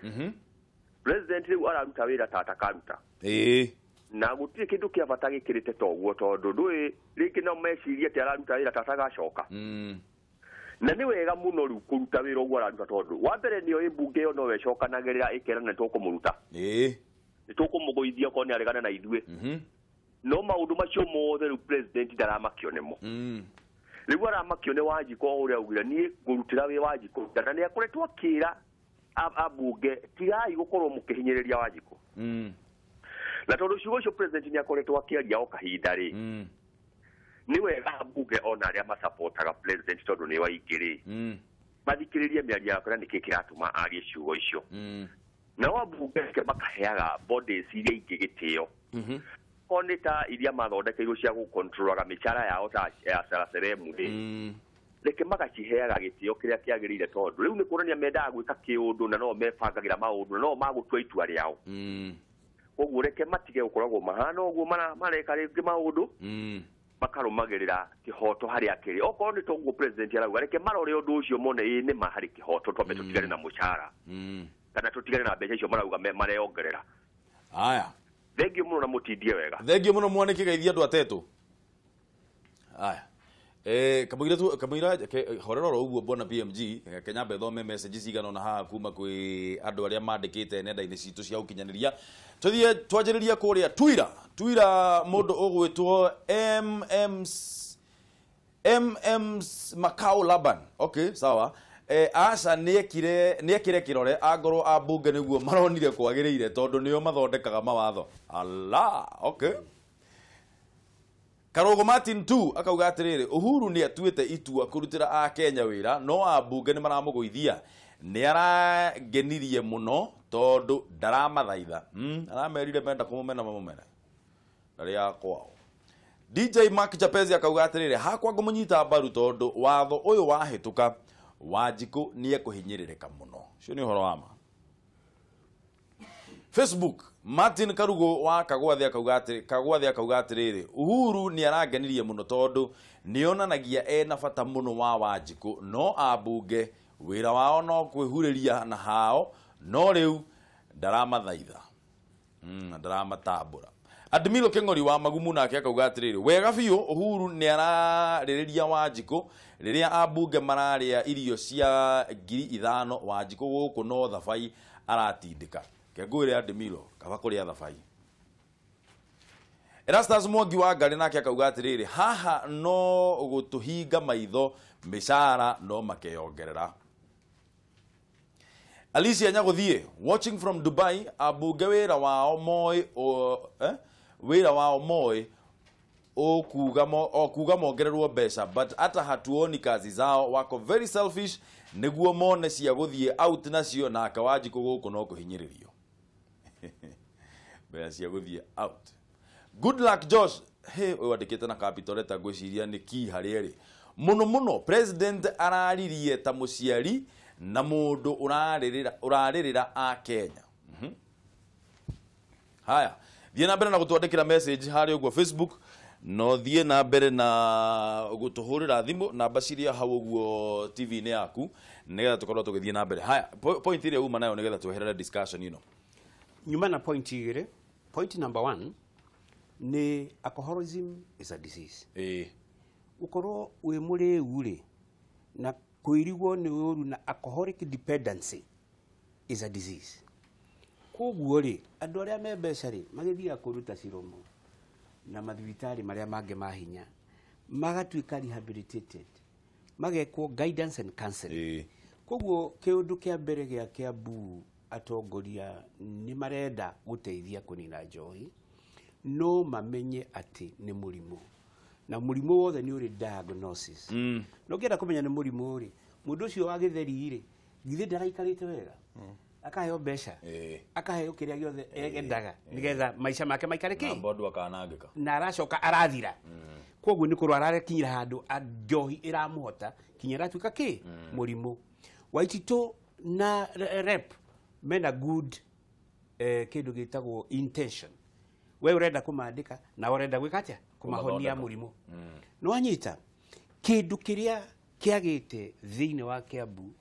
President rĩu araruta wĩra ta atakaruta. Ĩĩ. Na gũtirĩ kĩndũ kĩa bata gĩkĩrĩte ta ũguo tondũ ndũĩ rĩngĩ no mecirie atĩ araruta wĩra ta atagacoka. Na nĩ wega mũno rĩu kũruta wĩra ũguo araruta tondũ wa mbere nĩoĩ mbunge ĩyo no ĩcokanagĩrĩra ĩkerana nĩ tũkũmũruta. Ĩĩ. Nĩ tũkũmũgũithia okorwo nĩ aregana na ithuĩ. No maũndũ macio mothe rĩu president ndaramakio nĩmo. Rĩu aramakio nĩ Wanjikũ ũrĩa augire niĩ ngũrutĩra wĩ Wanjikũ na nĩ akoretwo akĩra ambunge tigai gũkorwo mũkĩhinyĩrĩria Wanjikũ. Na tondũ ciugo icio president nĩ akoretwo akĩaria o kahinda rĩ, nĩ wega ambunge ona arĩa masapotaga president tondũ nĩ waingĩ rĩ, mathikĩrĩrie mĩario yake na nĩkĩ kĩratũma arie ciugo icio. Nao ambunge reke makaheaga bodies iria ingĩ gĩtĩo. Korwo nĩ ta iria mathondekeirwo cia gũkontrolaga mĩcara yao ta ya saraseremu rĩ, reke magaciheaga gĩtĩo kĩrĩa kĩagĩrĩire, tondũ rĩu nĩ kuonania mendaga gwĩka kĩũndũ na no mebangagĩra maũndũ na no magũtua itua rĩao. Koguo reke matige gũkoragwo mahana ũguo mareka rĩngĩ maũndũ, makarũmagĩrĩra kĩhoto harĩa kĩrĩ. Okorwo nĩ toguo president arauga, reke marore ũndũ ũcio mone ĩ nĩ ma harĩ kĩhoto, twambe tũtigane na mũcara kana tũtigane na mbeca icio marauga mareyongerera. Aya, thengio mũno na mũtindie wega. Thengio mũno mwanĩke geithia andũ atetũ. Aya, kamũira tu kamũira horera oro ũguo bwana PMG Kenya thome message cigana ona haha kuma kwĩ andũ arĩa mandĩkĩte nenda-inĩ citũ cia ũkinyanĩria. Tuthiĩ twanjĩrĩrie kũrĩa Twira. Twira mũndũ ũgwĩtwo MM Makau Laban. Okay, sawa. Aca nĩekire kĩrore angorwo ambunge nĩguo maronire kwagĩrĩire tondũ nĩo mathondekaga mawatho. Allah, okay. Karogo Martin 2 akauga atĩrĩrĩ, Uhuru nĩ atuĩte itua kũrutĩra a Kenya wĩra no ambunge nĩ maramũgũithia. Nĩ arangenirie mũno tondũ ndaramathaitha. Aramerire menda kũmũmena mamũmene. Ndarĩ ya kwao. DJ Mark Chapezi akauga atĩrĩrĩ, hakwa ngũmũnyita mbaru tondũ watho ũyũ wahĩtũka Wanjikũ nĩ ekũhinyĩrĩrĩka mũno. Ũcio nĩ ũhoro wa ma. Facebook Martin Karugo wa Kagwathe akauga atĩrĩrĩ, Uhuru nĩ arangenirie mũno tondũ nĩonanagia ena bata mũno wa Wanjikũ no ambunge wĩra wao no kwĩhurĩria na hao no rĩu ndaramathaitha, ndaramatambũra. Admiro Keng'ori wa Magumu nake akauga atĩrĩrĩ, wega biũ Uhuru nĩ ararĩrĩria Wanjikũ rĩrĩa ambunge mararĩa irio cia 5,000 Wanjikũ gũkũ no thabai aratindĩka. Kengwire Admiro kaba kũrĩa thabai. Erastus Mwangi wa Ngarĩ nake akauga atĩrĩrĩ, haha no gũtũhinga maitho mĩcara no makeyongerera. Alicia Nyagũthiĩ watching from Dubai, ambunge wĩra wao moĩ wĩra wao moĩ okuga mongererwo mbeca but hata hatuoni kazi zao, wako very selfish nĩguo mone cia gũthiĩ out nacio nake Wanjikũ gũkũ no kũhinyĩrĩrio. Mbeca cia gũthiĩ out. Good luck Josh. Hey, ũyũ andĩkĩte na capital letter ngwĩciria nĩ key harĩa ĩrĩ. Mũno mũno president araririe ta mũciari na mũndũ ũrarĩrĩra a Kenya. Haya, thiĩ na mbere na gũtwandĩkĩra message harĩa ũguo Facebook, no thiĩ na mbere na gũtũhũrĩra thimũ namba ciria hau ũguo TV-inĩ yaku nĩgetha tũkorwo tũgĩthiĩ na mbere. Haya, point ĩrĩa uma nayo nĩgetha tweherere discussion ĩno. Nyuma na point igĩrĩ. Point number 1 nĩ alcoholism is a disease. Ũkorwo wĩ mũrĩu rĩ na kũirigwo nĩ ũru na alcoholic dependency is a disease. Koguo rĩ andũ arĩa me mbeca rĩ magĩthiaga kũruta ciromo na mathibitarĩ marĩa mangĩ ma hinya magatuĩka rehabilitated, magekwo guidance and counseling. Koguo kĩũndũ kĩa mbere gĩa Kiambu atongoria nĩ marenda gũteithia kũnina njohi no mamenye atĩ nĩ mũrimũ na mũrimũ wothe nĩ ũrĩ diagnosis. No ũngĩenda kũmenya nĩ mũrimũ rĩ, mũndũ ũcio wa gĩtheri rĩ githĩ ndaraikarĩte wega, akaheo mbeca, akaheo kĩrĩa gĩothe endaga nĩgetha maica make maikare kĩ na mbondu akanangĩka na aracoka arathira. Koguo nĩ kũrwara arakinyĩra handũ njohi ĩramũhota kinya ĩratuĩka kĩ mũrimũ. Waititũ na rep mena good kĩndũ gĩtagwo intention. We ũrenda kũmandĩka na ũrenda gwĩka atĩa kũmahonia mũrimũ. No anyita kĩndũ kĩrĩa kĩagĩte thĩinĩ wa Kiambu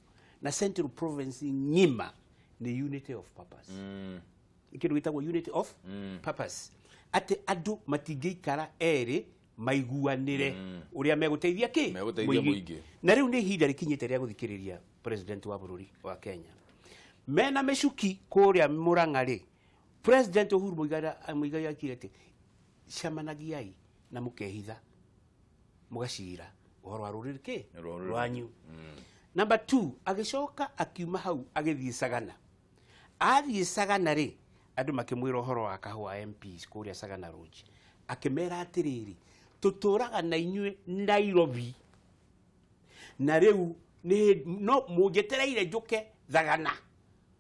na Central Province ng'ima nĩ unity of purpose. Kĩndũ gĩtagwo unity of purpose, atĩ andũ matingĩikara erĩ maiguanĩre ũrĩa megũteithia kĩ mũingĩ. Na rĩu nĩ ihinda rĩkinyĩte rĩa gũthikĩrĩria president wa bũrũri wa Kenya. Mena mĩcuki kũrĩa Murang'a rĩ, President Uhuru Muigai akire atĩ camanagiai na mũkehitha mũgacira ũhoro wa rũrĩrĩ kĩ rwanyu. Number 2, agĩcoka akiuma hau agĩthiĩ Sagana. Athiĩ Sagana rĩ Andũ makĩmwĩra ũhoro wa kahũa MPs kũrĩa Sagana Lodge. Akĩmera atĩrĩrĩ, tũtũraga na inyuĩ Nairobi. Na rĩu nĩ no mũnjetereire njũke Thagana.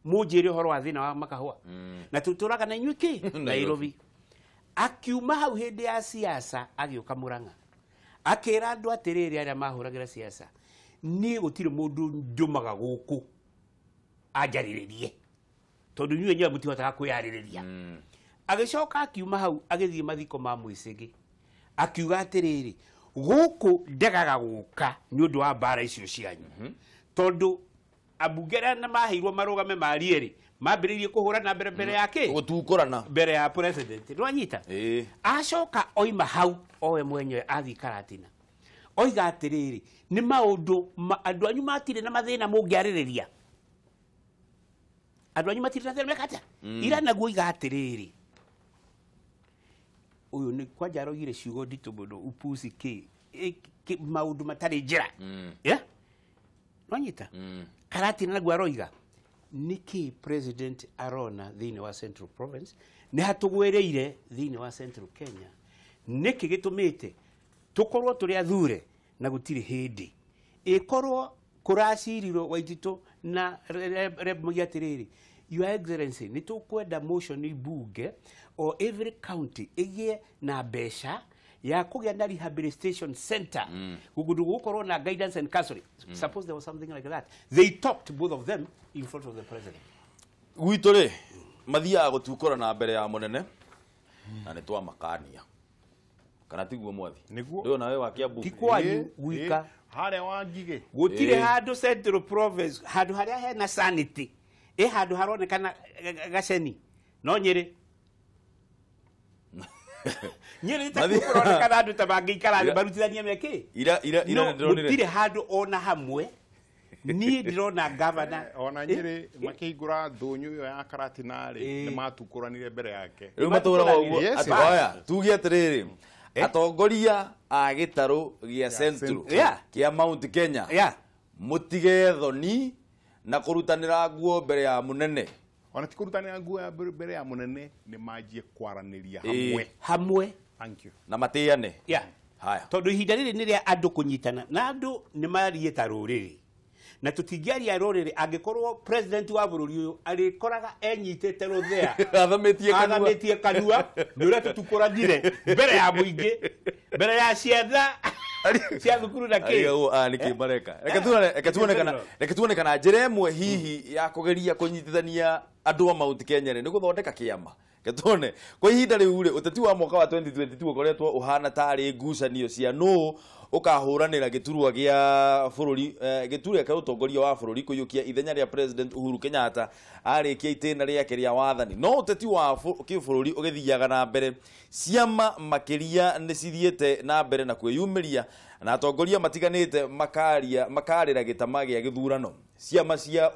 Mũnjĩre ũhoro wa thĩna wa makahũa. Na tũtũraga na inyuĩ kĩ? Nairobi. Akiuma hau hĩndĩ ya siasa agĩũka Murang'a. Akĩra andũ atĩrĩrĩ arĩa mahũragĩra siasa, niĩ gũtirĩ mũndũ njũmaga gũkũ anjarĩrĩrie tondũ inyuĩ enyewe mũtihotaga kwĩyarĩrĩria. Agĩcoka akiuma hau agĩthiĩ mathiko ma Mwĩcĩgĩ, akiuga atĩrĩrĩ, gũkũ ndegaga gũka nĩ ũndũ wa mbara icio cianyu, tondũ ambunge arĩa maheirwo marũgame marie rĩ, mambĩrĩirie kũhũrana mbere ya kĩ? Gũtukũrana mbere ya president. Nĩwanyita? Acoka oima hau owe mwenyewe athiĩ Karatina, oiga atĩrĩrĩ, nĩ maũndũ andũ anyu matirĩ na mathĩna mũngĩarĩrĩria, andũ anyu matirĩ na thĩna meka atĩa? Ira naguo oiga atĩrĩrĩ, ũyũ nĩ kwanja aroigire ciugo nditũ mũno, upuzi kĩ maũndũ matarĩ njĩra. Yeah? Nĩwanyita? Karatina naguo aroiga nĩkĩ president arona thĩinĩ wa Central Province nĩ hatũgwĩrĩire thĩinĩ wa Central Kenya, nĩkĩ gĩtũmĩte tũkorwo tũrĩ athure na gũtirĩ hĩndĩ ĩkorwo kũracirirwo Waititũ na Reb moiga atĩrĩrĩ, Your Excellency, nĩ tũkwenda motion bunge o every county ĩgĩe na mbeca ya kũgĩa na rehabilitation center, gũkũndũ gũkorwo na guidance and counseling. Suppose there was something like that. They talked, both of them, in front of the president. Gwitũ rĩ, mathiaga gũtukũrana mbere ya mũnene na nĩ twamakania. Kana tiguo mwathi? Nĩguo. Rĩu nawe wa Kiambu. Ti kwanyu gwika. Harĩa wa Ngigĩ. Gũtirĩ handũ Central Province, handũ harĩa hena sanity, ĩ handũ haronekana gaceni, no Nyĩrĩ. Nyĩrĩ ta kũronekana andũ ta mangĩikara thĩ marutithanie mekĩ. Ira nĩndĩronire. Gũtirĩ handũ ona hamwe niĩ ndĩrona governor ona Nyĩrĩ makĩhingũra ndũnyũ ĩyo ya Karatina rĩ, nĩ matukũranire mbere yake. Rĩu matũraga ũguo. Atoya, tuge atĩrĩrĩ, atongoria a gĩtarũ gĩa Central kĩa Mount Kenya, mũtige thoni na kũrutanĩra nguo mbere ya mũnene. Ona ti kũrutanĩra nguo mbere ya mũnene, nĩ manjie kwaranĩria hamwe. Hamwe. Thank you. Na matĩane. Yeah. Haya. Tondũ ihinda rĩrĩ nĩ rĩa andũ kũnyitana na andũ nĩ marie ta rũrĩrĩ. Na tũtingĩaria rũrĩrĩ angĩkorwo president wa bũrũri ũyũ arĩkoraga enyitĩte rũthĩa, athamĩtie kanua nĩ ũrĩa tũtukũranire mbere ya mũingĩ, mbere ya ciana cia thukuru na kĩ. Nĩkĩ mareka? Reke tuone kana njĩra ĩmwe hihi ya kũgeria kũnyitithania andũ a Mount Kenya rĩ nĩ gũthondeka kĩama. Reke tuone kwa ihinda rĩu rĩ, ũteti wa mwaka wa 2022 ũkoretwo ũhana tarĩ ngucanio cia nũ ũkahũranĩra gĩturwa gĩa bũrũri, gĩturwa kĩa ũtongoria wa bũrũri kũiyũkia ithenya rĩa President Uhuru Kenyatta arĩkia itĩna rĩake rĩa wathani. No ũteti wa kĩbũrũri ũgĩthiaga na mbere, ciama makĩria nĩ cithiĩte na mbere na kwĩyumĩria na atongoria matiganĩte makarĩra gĩtama gĩa gĩthurano. Ciama cia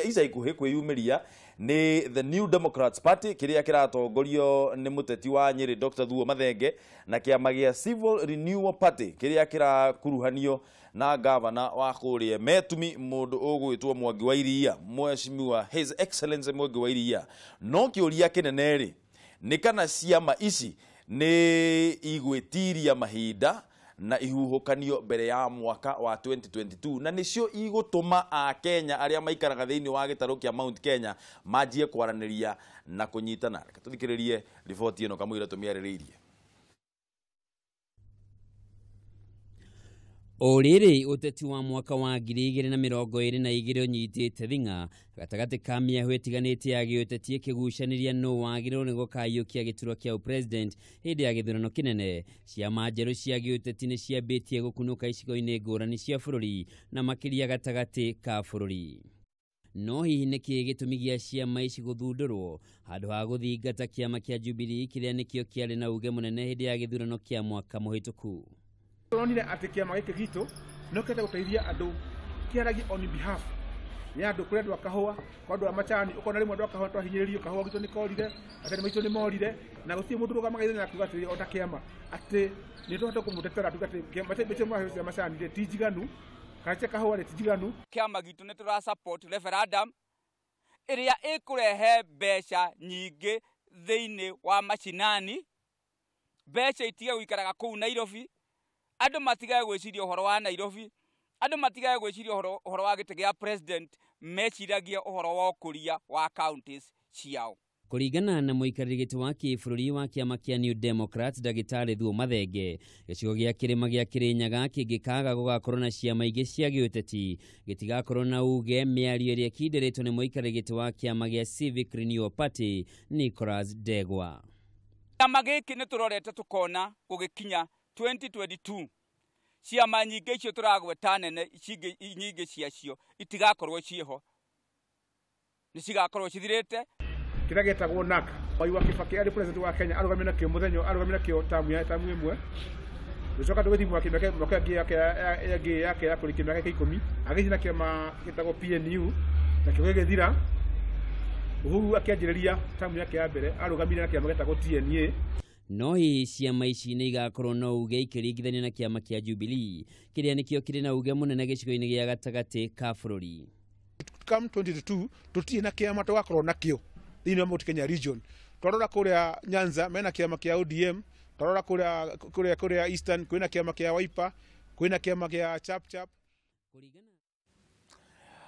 ica ikuhĩ kwĩyumĩria nĩ The New Democrats Party kĩrĩa kĩratongorio nĩ mũteti wa Nyĩrĩ Dr. Thuo Mathenge, na kĩama gĩa Civil Renewal Party kĩrĩa kĩrakuruhanio na gavana wa kũrĩa Metumi mũndũ ũgwĩtwo Mwangi wa Iria, Mheshimiwa His Excellency Mwangi wa Iria. No kĩũria kĩnene rĩ, nĩ kana ciama ici nĩ igwĩtiria mahinda na ihuhũkanio mbere ya mwaka wa 2022, na nĩcio igũtũma a Kenya arĩa maikaraga thĩinĩ wa gĩtarũ kĩa Mount Kenya manjie kwaranĩria na kũnyitana. Reke tũthikĩrĩrie riboti ĩno kamũira tũmĩarĩrĩirie. O rĩrĩ ũteti wa mwaka wa 2022 ũnyitĩte thing'a gatagatĩ ka mĩahũ ĩtiganĩte ya gĩũteti ĩkĩgucanĩria nũ wagĩrĩirwo nĩ gũkaiyũkia gĩturwa kĩa ũpresident hĩndĩ ya gĩthurano kĩnene. Ciama njerũ cia gĩũteti nĩ ciambĩtie gũkunũka icigo-inĩ ngũrani cia bũrũri na makĩria gatagatĩ ka bũrũri. No hihi nĩkĩ gĩtũmi gĩa ciama ici gũthundũrwo handũ ha gũthingata kĩama kĩa Jubilee kĩrĩa nĩkĩo kĩarĩ na uge mũnene hĩndĩ ya gĩthurano kĩa mwaka mũhĩtũku? Turonire atĩ kĩama gĩkĩ gitũ no kĩhote gũteithia andũ, kĩaragie on behalf ya andũ, kũrĩ andũ a kahũa, kwa andũ a macani, ũkona rĩmwe andũ a kahũa twahinyĩrĩrio, kahũa gitũ nĩ korire, macani maitũ nĩ morire, na gũtirĩ mũndũ ũrũgamaga ithenya na kuga atĩrĩ o ta kĩama atĩ nĩ tũhote kũmũtetera tuge atĩ mbeca mũraheo cia macani rĩ ti njiganu, kana cia kahũa rĩ ti njiganu. Kĩama gitũ nĩ tũra support referendum ĩrĩa ĩkũrehe mbeca nyingĩ thĩinĩ wa macinani, mbeca itige gũikaraga kũu Nairobi, andũ matigage gwĩciria ũhoro wa Nairobi, andũ matigage gwĩciria ũhoro wa gĩtĩ gĩa president, meciragie ũhoro wa ũkũria wa counties ciao. Kũringana na mũikarĩri gĩtĩ wa kĩbũrũri wa kĩama kĩa New Democrats ndagĩtarĩ Thuo Mathenge, gĩcigo gĩa kĩrĩma gĩa Kĩrĩnyaga kĩngĩkaga gũgakorwo na ciama ingĩ cia gĩũteti gĩtigakorwo na uge mĩario ĩrĩa ĩkindĩrĩtwo nĩ mũikarĩri gĩtĩ wa kĩama gĩa Civic Renewal Party Nicholas Ndegwa. Kĩama gĩkĩ nĩ tũrorete tũkona gũgĩkinya 2022 ciama nyingĩ icio tũragweta nene nyingĩ ciacio itigakorwo ciĩho, nĩ cigakorwo cithirĩte. Kĩrĩa gĩtagwo NAC Mwai wa Kibaki arĩ president wa Kenya arũgamire nakĩo mũthenya arũgamire nakĩo tamu ya tamu ĩmwe, gũcoka tũgĩthiĩ mwaka mĩaka ĩngĩ yake ya kũrĩkia mĩaka 10 agĩthiĩ na kĩama gĩtagwo PNU nakĩo gĩgĩthira. Uhuru akĩanjĩrĩria tamu yake ya mbere arũgamire na kĩama gĩtagwo TNA. No hihi ciama ici nĩ igakorwo na uge ikĩringithanio na kĩama kĩa Jubilee kĩrĩa nĩkĩo kĩrĩ na uge mũnene gĩcigo-inĩ gĩa gatagatĩ ka bũrũri? Come 2022 tũtirĩ na kĩama tũgakorwo nakĩo thĩinĩ wa Mount Kenya region. Twarora kũrĩa Nyanza mena kĩama kĩa ODM, twarora kũrĩa Eastern kwĩna kĩama kĩa Wiper, kwĩna kĩama kĩa Chap Chap.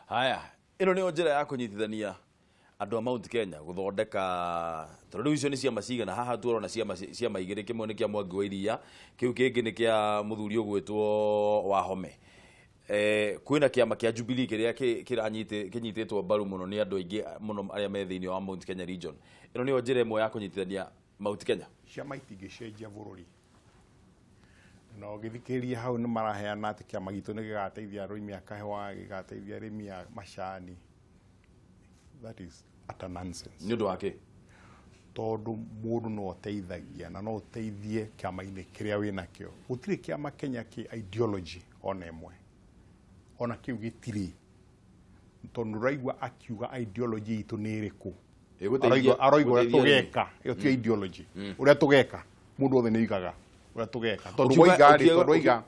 Haya, ĩno nĩyo njĩra ya kũnyitithania andũ a Mount Kenya gũthondeka, tondũ rĩu icio nĩ ciama cigana haha tuorona ciama igĩrĩ, kĩmwe nĩ kĩa Mwangi wa Iria, kĩu kĩngĩ nĩ kĩa mũthuri ũgwĩtwo Wahome. Kwĩna kĩama kĩa Jubilee kĩrĩa kĩnyitĩtwo mbaru mũno nĩ andũ aingĩ mũno arĩa me thĩinĩ wa Mount Kenya region. Ĩno nĩyo njĩra ĩmwe ya kũnyitithania Mount Kenya. Ciama itingĩcenjia bũrũri. Na ũgĩthikĩrĩria hau nĩ maraheana atĩ kĩama gitũ nĩ gĩgateithia arĩmi a kahũa, gĩgateithia arĩmi a macani. That is utter nonsense. Nĩ ũndũ wa kĩ? Tondũ mũndũ no ateithagia na no ũteithie kĩama-inĩ kĩrĩa wĩnakĩo. Gũtirĩ kĩama Kenya kĩ ideology ona ĩmwe. Ona kĩu gĩtirĩ. Tondũ ũraigua akiuga ideology itũ nĩ ĩrĩkũ. Aroigua ũrĩa tũgeka, ĩyo ti ideology. Ũrĩa tũgeka, mũndũ wothe nĩ oigaga ũrĩa tũgeka. Tondũ woiga rĩ, tondũ woiga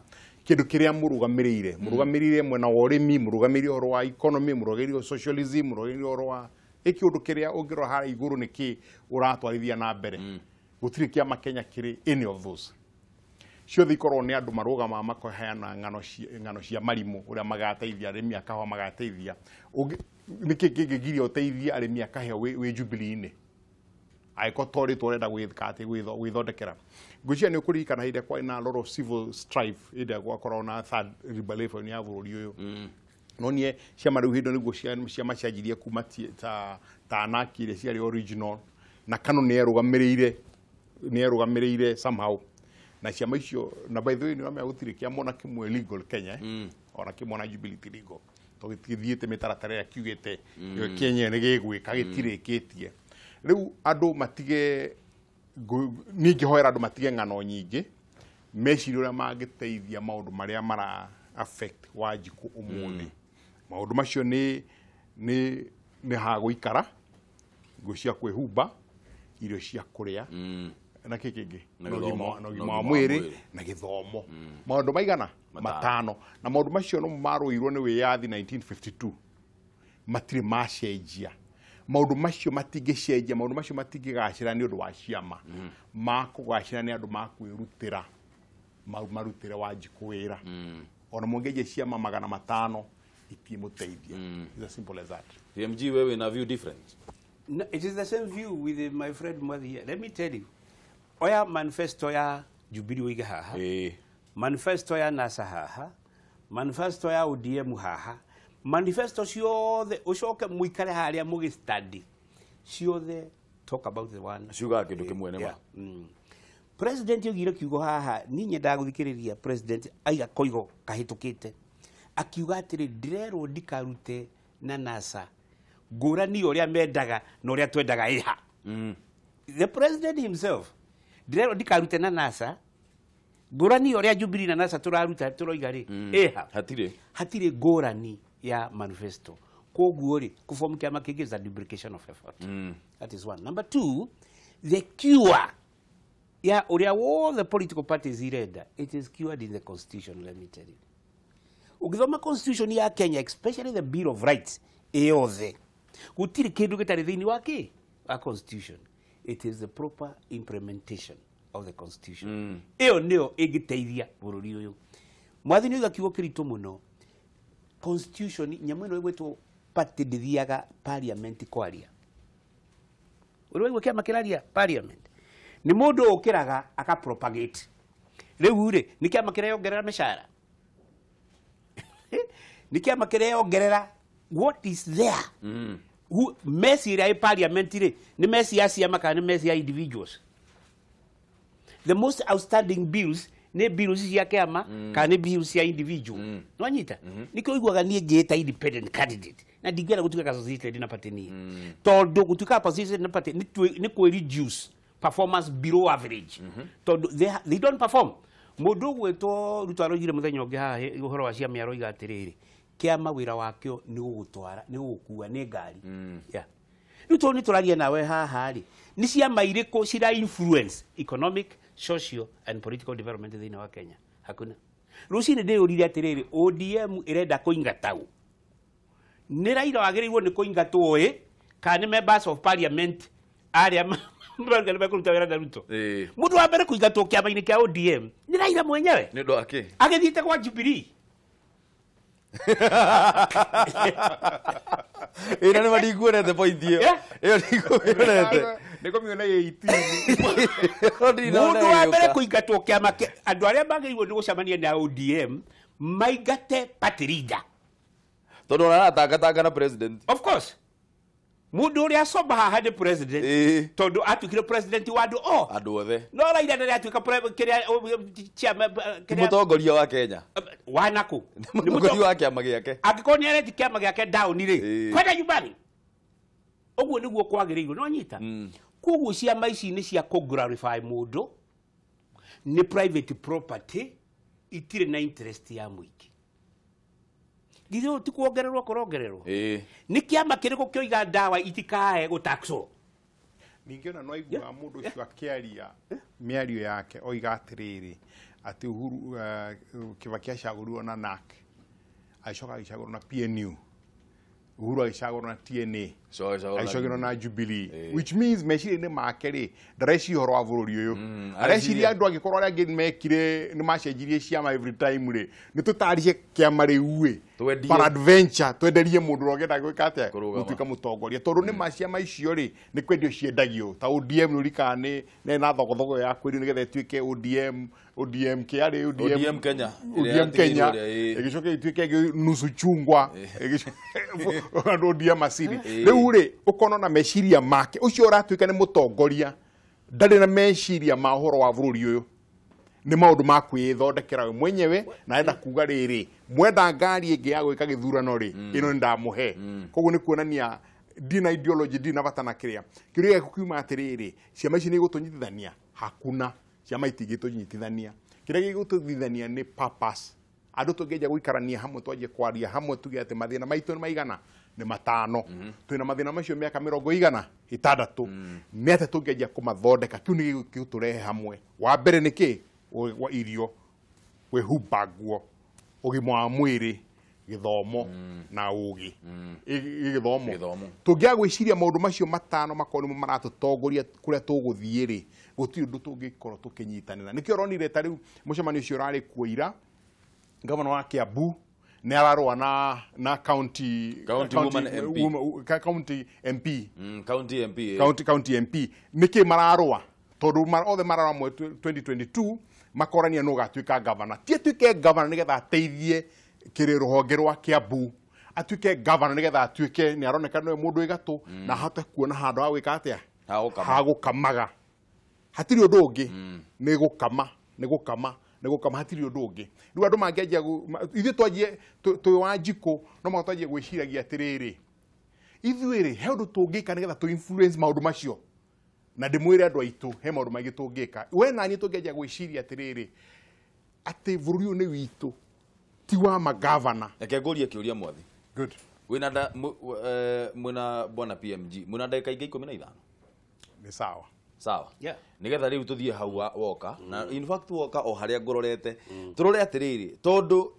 kĩndũ kĩrĩa mũrũgamĩrĩire, mũrũgamĩrĩire mwena wa ũrĩmi, mũrũgamĩrĩire ũhoro wa economy, mũrũgamĩrĩire socialism, mũrũgamĩrĩire ũhoro wa ĩkĩ ũndũ kĩrĩa ũngĩrora harĩa igũrũ nĩ kĩ ũratwarithia na mbere. Gũtirĩ kĩama Kenya kĩrĩ any of those. Ciothe ikorwo nĩ andũ marũgamaga makaheana ng'ano cia marimũ ũrĩa magateithia arĩmi a kahũa magateithia. Nĩkĩ kĩngĩgiria ũteithie arĩmi a kahũa wĩ Jubilee-inĩ? Angĩkorwo to rĩtwa ũrenda gwĩka atĩ gwĩthondekera. Ngwĩciria nĩ ũkũririkana hĩndĩ ĩrĩa kwarĩ na lot of civil strife hĩndĩ ĩrĩa gwakoragwo na third rebellion ya bũrũri ũyũ. No niĩ ciama rĩu hĩndĩ nĩguo ciama cianjirie kuma ta anarchy iria ciarĩ original na KANU nĩ yerũgamĩrĩire somehow. Na ciama icio, na by the way nĩ ũramenya gũtirĩ kĩama ona kĩmwe legal Kenya, ona kĩmwe ona Jubilee ti legal. Tondũ gĩtithiĩte mĩtaratara ĩrĩa kiugĩte kĩenyewe nĩ gĩgwĩka gĩtirĩkĩtie. Rĩu andũ matige, niĩ ingĩhoera andũ matige ng'ano nyingĩ, mecirie ũrĩa mangĩteithia maũndũ marĩa mara affect Wanjikũ ũmũthĩ. Maũndũ macio nĩ ha gũikara, nguo cia kwĩhumba, irio cia kũrĩa, na kĩ kĩngĩ, na ũgima wa mwĩrĩ na gĩthomo. Maũndũ maigana matano. Na maũndũ macio no marũirwo nĩ wĩyathi 1952, matirĩ macenjia. Maũndũ macio matingĩcenjia, maũndũ macio matingĩgacĩra nĩ ũndũ wa ciama. Makũgacĩra nĩ andũ makwĩrutĩra, marutĩre Wanjikũ wĩra. Ona mũngĩenjia ciama 500 itimũteithia. It's as simple as that. PMG, wewe na view different? No, it is the same view with my friend Mwathi here. Let me tell you. Oya manifesto ya Jubilee wige haha. Manifesto ya NASA haha. Manifesto ya ODM haha. Manifesto ciothe ucoke muikare haria mugi study. Ciothe talk about the one. Ciugaga kĩndũ kĩmwe nĩ ma. President oigire kiugo haha, niĩ nyendaga gũthikĩrĩria president aiga koigo kahĩtũkĩte. Akiuga atĩrĩ, ndĩrerwo ndikarute na NASA ngũrani ũrĩa mendaga na ũrĩa twendaga ĩha. The president himself ndĩrerwo ndikarute na NASA ngũrani ũrĩa Jubilee na NASA tũraruta tũroiga rĩ ĩha. Hatirĩ ngũrani ya manifesto. Koguo rĩ, kũform kĩama kĩngĩ is a duplication of effort. That is one. Number two, the cure ya ũrĩa wothe political parties irenda, it is cured in the constitution, let me tell you. Ũgĩthoma constitution ya Kenya, especially the Bill of Rights ĩyothe, Gũtirĩ kĩndũ gĩtarĩ thĩinĩ wa kĩ wa constitution. It is the proper implementation of the constitution. Ĩyo nĩyo ĩngĩteithia bũrũri ũyũ. Mwathi nĩ oiga kiugo kĩritũ mũno. Constitution nyamũ ĩno ĩgwĩtwo party ndĩthiaga parliament kwaria. Ũrĩ waigua kĩama kĩraria parliament? Nĩ mũndũ ũkĩraga aka propagate. Rĩu rĩ, nĩ kĩama kĩreyongerera mĩcara? Nĩ kĩama kĩreyongerera what is there? Who mess ĩrĩa ĩ parliament rĩ, nĩ mess ya ciama kana nĩ mess ya individuals? The most outstanding bills nĩ bills cia kĩama kana nĩ bills cia individual. Nĩwanyita? Nĩkĩo ũiguaga niĩ ngĩĩta independent candidate na ndingĩenda gũtuĩka associated na party niĩ. Tondũ gũtuĩka associated na party nĩ kwĩ reduce performance below average. Tondũ they don't perform. Mũndũ ũgwĩtwo Ruto aroigire mũthenya ũngĩ haha ũhoro wa ciama aroiga atĩrĩrĩ, kĩama wĩra wakĩo nĩ gũgũtwara, nĩ gũgũkua, nĩ ngari. Yeah. Rĩu tondũ nĩ tũraria nawe haha rĩ, nĩ ciama irĩkũ cira influence economic, social and political development thĩinĩ wa Kenya? Hakuna. Rũcinĩ ndĩyũririe atĩrĩrĩ, ODM ĩrenda kũingata ũ? Nĩ Raila wagĩrĩirwo nĩ kũingatwo ĩ, kana nĩ members of parliament arĩa marauga nĩ mekũruta wĩra na Ruto? Mũndũ wa mbere kũingatwo kĩama-inĩ kĩa ODM nĩ Raila mwenyewe. Nĩ ũndũ wa kĩ? Agĩthiĩte kwa Jubilee. Ĩno nĩ ma ndikuonete point ĩyo. Ĩyo ndikuonete. Nĩngũmĩona 18. Mũndũ wa mbere kũingatwo kĩama andũ arĩa magĩrĩirwo nĩ gũcemania na ODM maingate party leader. Tondũ ona aratangatanga na president. Of course. Mũndũ ũrĩa acomba haha nĩ president. Tondũ atuĩkire president wa andũ o. Andũ othe. No Raila ndarĩ atuĩka kĩrĩa Ti mũtongoria wa Kenya. Wa nakũ? Nĩ mũtongoria wa kĩama gĩake. Angĩkorwo nĩ areti kĩama gĩake down rĩ, kwenda nyumbani. Ũguo nĩguo kwagĩrĩirwo, nĩwanyita? Koguo ciama ici nĩ cia kũ glorify mũndũ, nĩ private property, itirĩ na interest ya mũingĩ. Githĩ ũũ ti kuongererwo kũrongererwo? Nĩ kĩama kĩrĩkũ kĩoiga ndawa itikae gũtaxwo? Ningĩ ona no aiguaga mũndũ ũcio akĩaria mĩario yake oiga atĩrĩrĩ, atĩ Uhuru Kibaki acagũrirwo na NARC, agĩcoka agĩcagũrwo na PNU, Uhuru agĩcagũrwo na TNA, agĩcagũrwo na Jubilee, which means meciria-inĩ make rĩ, ndareciria ũhoro wa bũrũri ũyũ. Areciria andũ angĩkorwo arĩa angĩ mekire nĩ macenjirie ciama every time rĩ, nĩ tũtaririe kĩama rĩu ĩ, peradventure twenderie mũndũ ũrĩa ũngĩenda gwĩka atĩa, gũtuĩka mũtongoria. Tondũ nĩ ma ciama icio rĩ, nĩ kwendio ciendagio. Ta ODM nĩ ũrikaga nĩ na thogothogo ya kwendio nĩgetha ĩtuĩke ODM, ODM kĩarĩ ODM Kenya, ODM Kenya, ĩgĩcoka ĩtuĩke nusu chungwa, ĩgĩcoka ODM asili. Rĩu rĩ, ũkona na meciria make, ũcio ũratuĩka nĩ mũtongoria, ndarĩ na meciria ma ũhoro wa bũrũri ũyũ. Nĩ maũndũ ma kwĩthondekera we mwenyewe, na arenda kuga rĩrĩ, mwenda ngari ĩngĩ ya gwĩka gĩthurano rĩ, ĩno nĩ ndamũhe. Koguo nĩ kuonania ndirĩ na ideology, ndirĩ na bata na kĩrĩa. Kĩũria gĩaku kiuma atĩrĩrĩ, ciama ici nĩ igũtũnyitithania? Hakuna. Ciama itingĩtũnyitithania. Kĩrĩa gĩgũtũnyitithania nĩ purpose. Andũ tũngĩanjia gũikarania hamwe, twanjie kwaria hamwe, tuge atĩ mathĩna maitũ nĩ maigana? Nĩ matano. Twĩna mathĩna macio mĩaka 66. Nĩ atĩa tũngĩanjia kũmathondeka? Kĩu nĩ gĩgũtũrehe hamwe. Wa mbere nĩ kĩ? Wa irio, kwĩhumba nguo, ũgima wa mwĩrĩ, gĩthomo na ũgĩ. Gĩthomo. Tũngĩaga gwĩciria maũndũ macio matano makorwo nĩmo maratũtongoria kũrĩa tũgũthiĩ rĩ, gũtirĩ ũndũ tũngĩkorwo tũkĩnyitanĩra. Nĩkĩo ũronire ta rĩu mũcemanio ũcio ũrarĩ kuo ira, gavana wa Kiambu nĩ ararũa na county woman MP. County MP. County MP. County MP. Nĩkĩ mararũa? Tondũ othe mararũa 2022 makorania nũ ũgatuĩka gavana. Ti atuĩke gavana nĩgetha ateithie kĩrĩ rũhonge rwa Kiambu, atuĩke gavana nĩgetha atuĩke nĩ aroneka nĩwe mũndũ wĩ gatũ na ahote kuona handũ ha gwĩka atĩa, ha gũkamaga. Hatirĩ ũndũ ũngĩ, nĩ gũkama, nĩ gũkama, nĩ gũkama, hatirĩ ũndũ ũngĩ. Rĩu andũ mangĩanjia ithuĩ twanjie twĩ Wanjikũ, no mũhaka twanjie gwĩciragia atĩrĩrĩ, ithuĩ rĩ, he ũndũ tũngĩka nĩgetha tũ influence maũndũ macio. Na ndĩmwĩre andũ aitũ, he maũndũ maingĩ tũngĩka. We na niĩ tũngĩanjia gwĩciria atĩrĩrĩ, atĩ bũrũri ũyũ nĩ witũ, ti wa magavana. Reke ngũrie kĩũria mwathi. Good. Wĩna mwĩna bwana PMG, mwĩna ndagĩka ingĩ 15? Nĩ sawa. Sawa. Nĩgetha rĩu tũthiĩ hau woka, na in fact woka o harĩa ngũrorete, tũrore atĩrĩrĩ, tondũ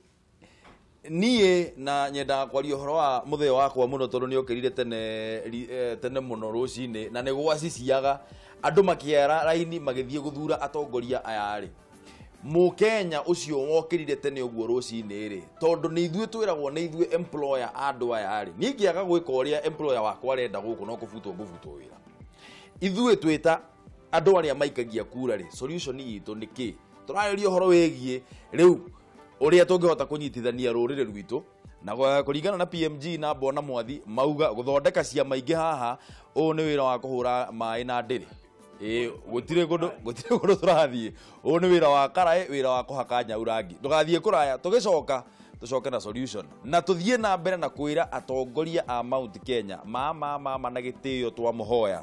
Niĩ na nyendaga kwaria ũhoro wa mũthee wakwa mũno tondũ nĩ okĩrire tene tene mũno rũcinĩ na nĩ gwaciciaga andũ makĩara raini magĩthiĩ gũthura atongoria aya rĩ. Mũkenya ũcio wokĩrire tene ũguo rũcinĩ rĩ, tondũ nĩ ithuĩ twĩragwo nĩ ithuĩ employer a andũ aya rĩ, niĩ ingĩaga gwĩka ũrĩa employer wakwa arenda gũkũ no kũbutwo ngũbutwo wĩra. Ithuĩ twĩta andũ arĩa maikagia kura rĩ, solution itũ nĩ kĩ? Tũrarĩria ũhoro wĩgiĩ rĩu ũrĩa tũngĩhota kũnyitithania rũrĩrĩ rwitũ na kũringana na PMG na Bona Mwathi mauga gũthondeka ciama ingĩ haha, ũũ nĩ wĩra wa kũhũra maĩ na ndĩrĩ. Ĩĩ, gũtirĩ kũndũ tũrathiĩ. Ũũ nĩ wĩra wa karaĩ, wĩra wa kũhaka nyau rangi. Ndũgathiĩ kũraya, tũgĩcoka tũcoke na solution na tũthiĩ na mbere na kwĩra atongoria a Mount Kenya mama mama na gĩtĩo twamũhoya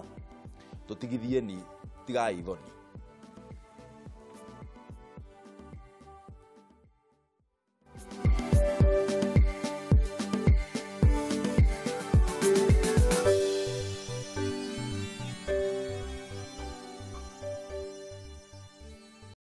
tũtigithieni, tigai thoni.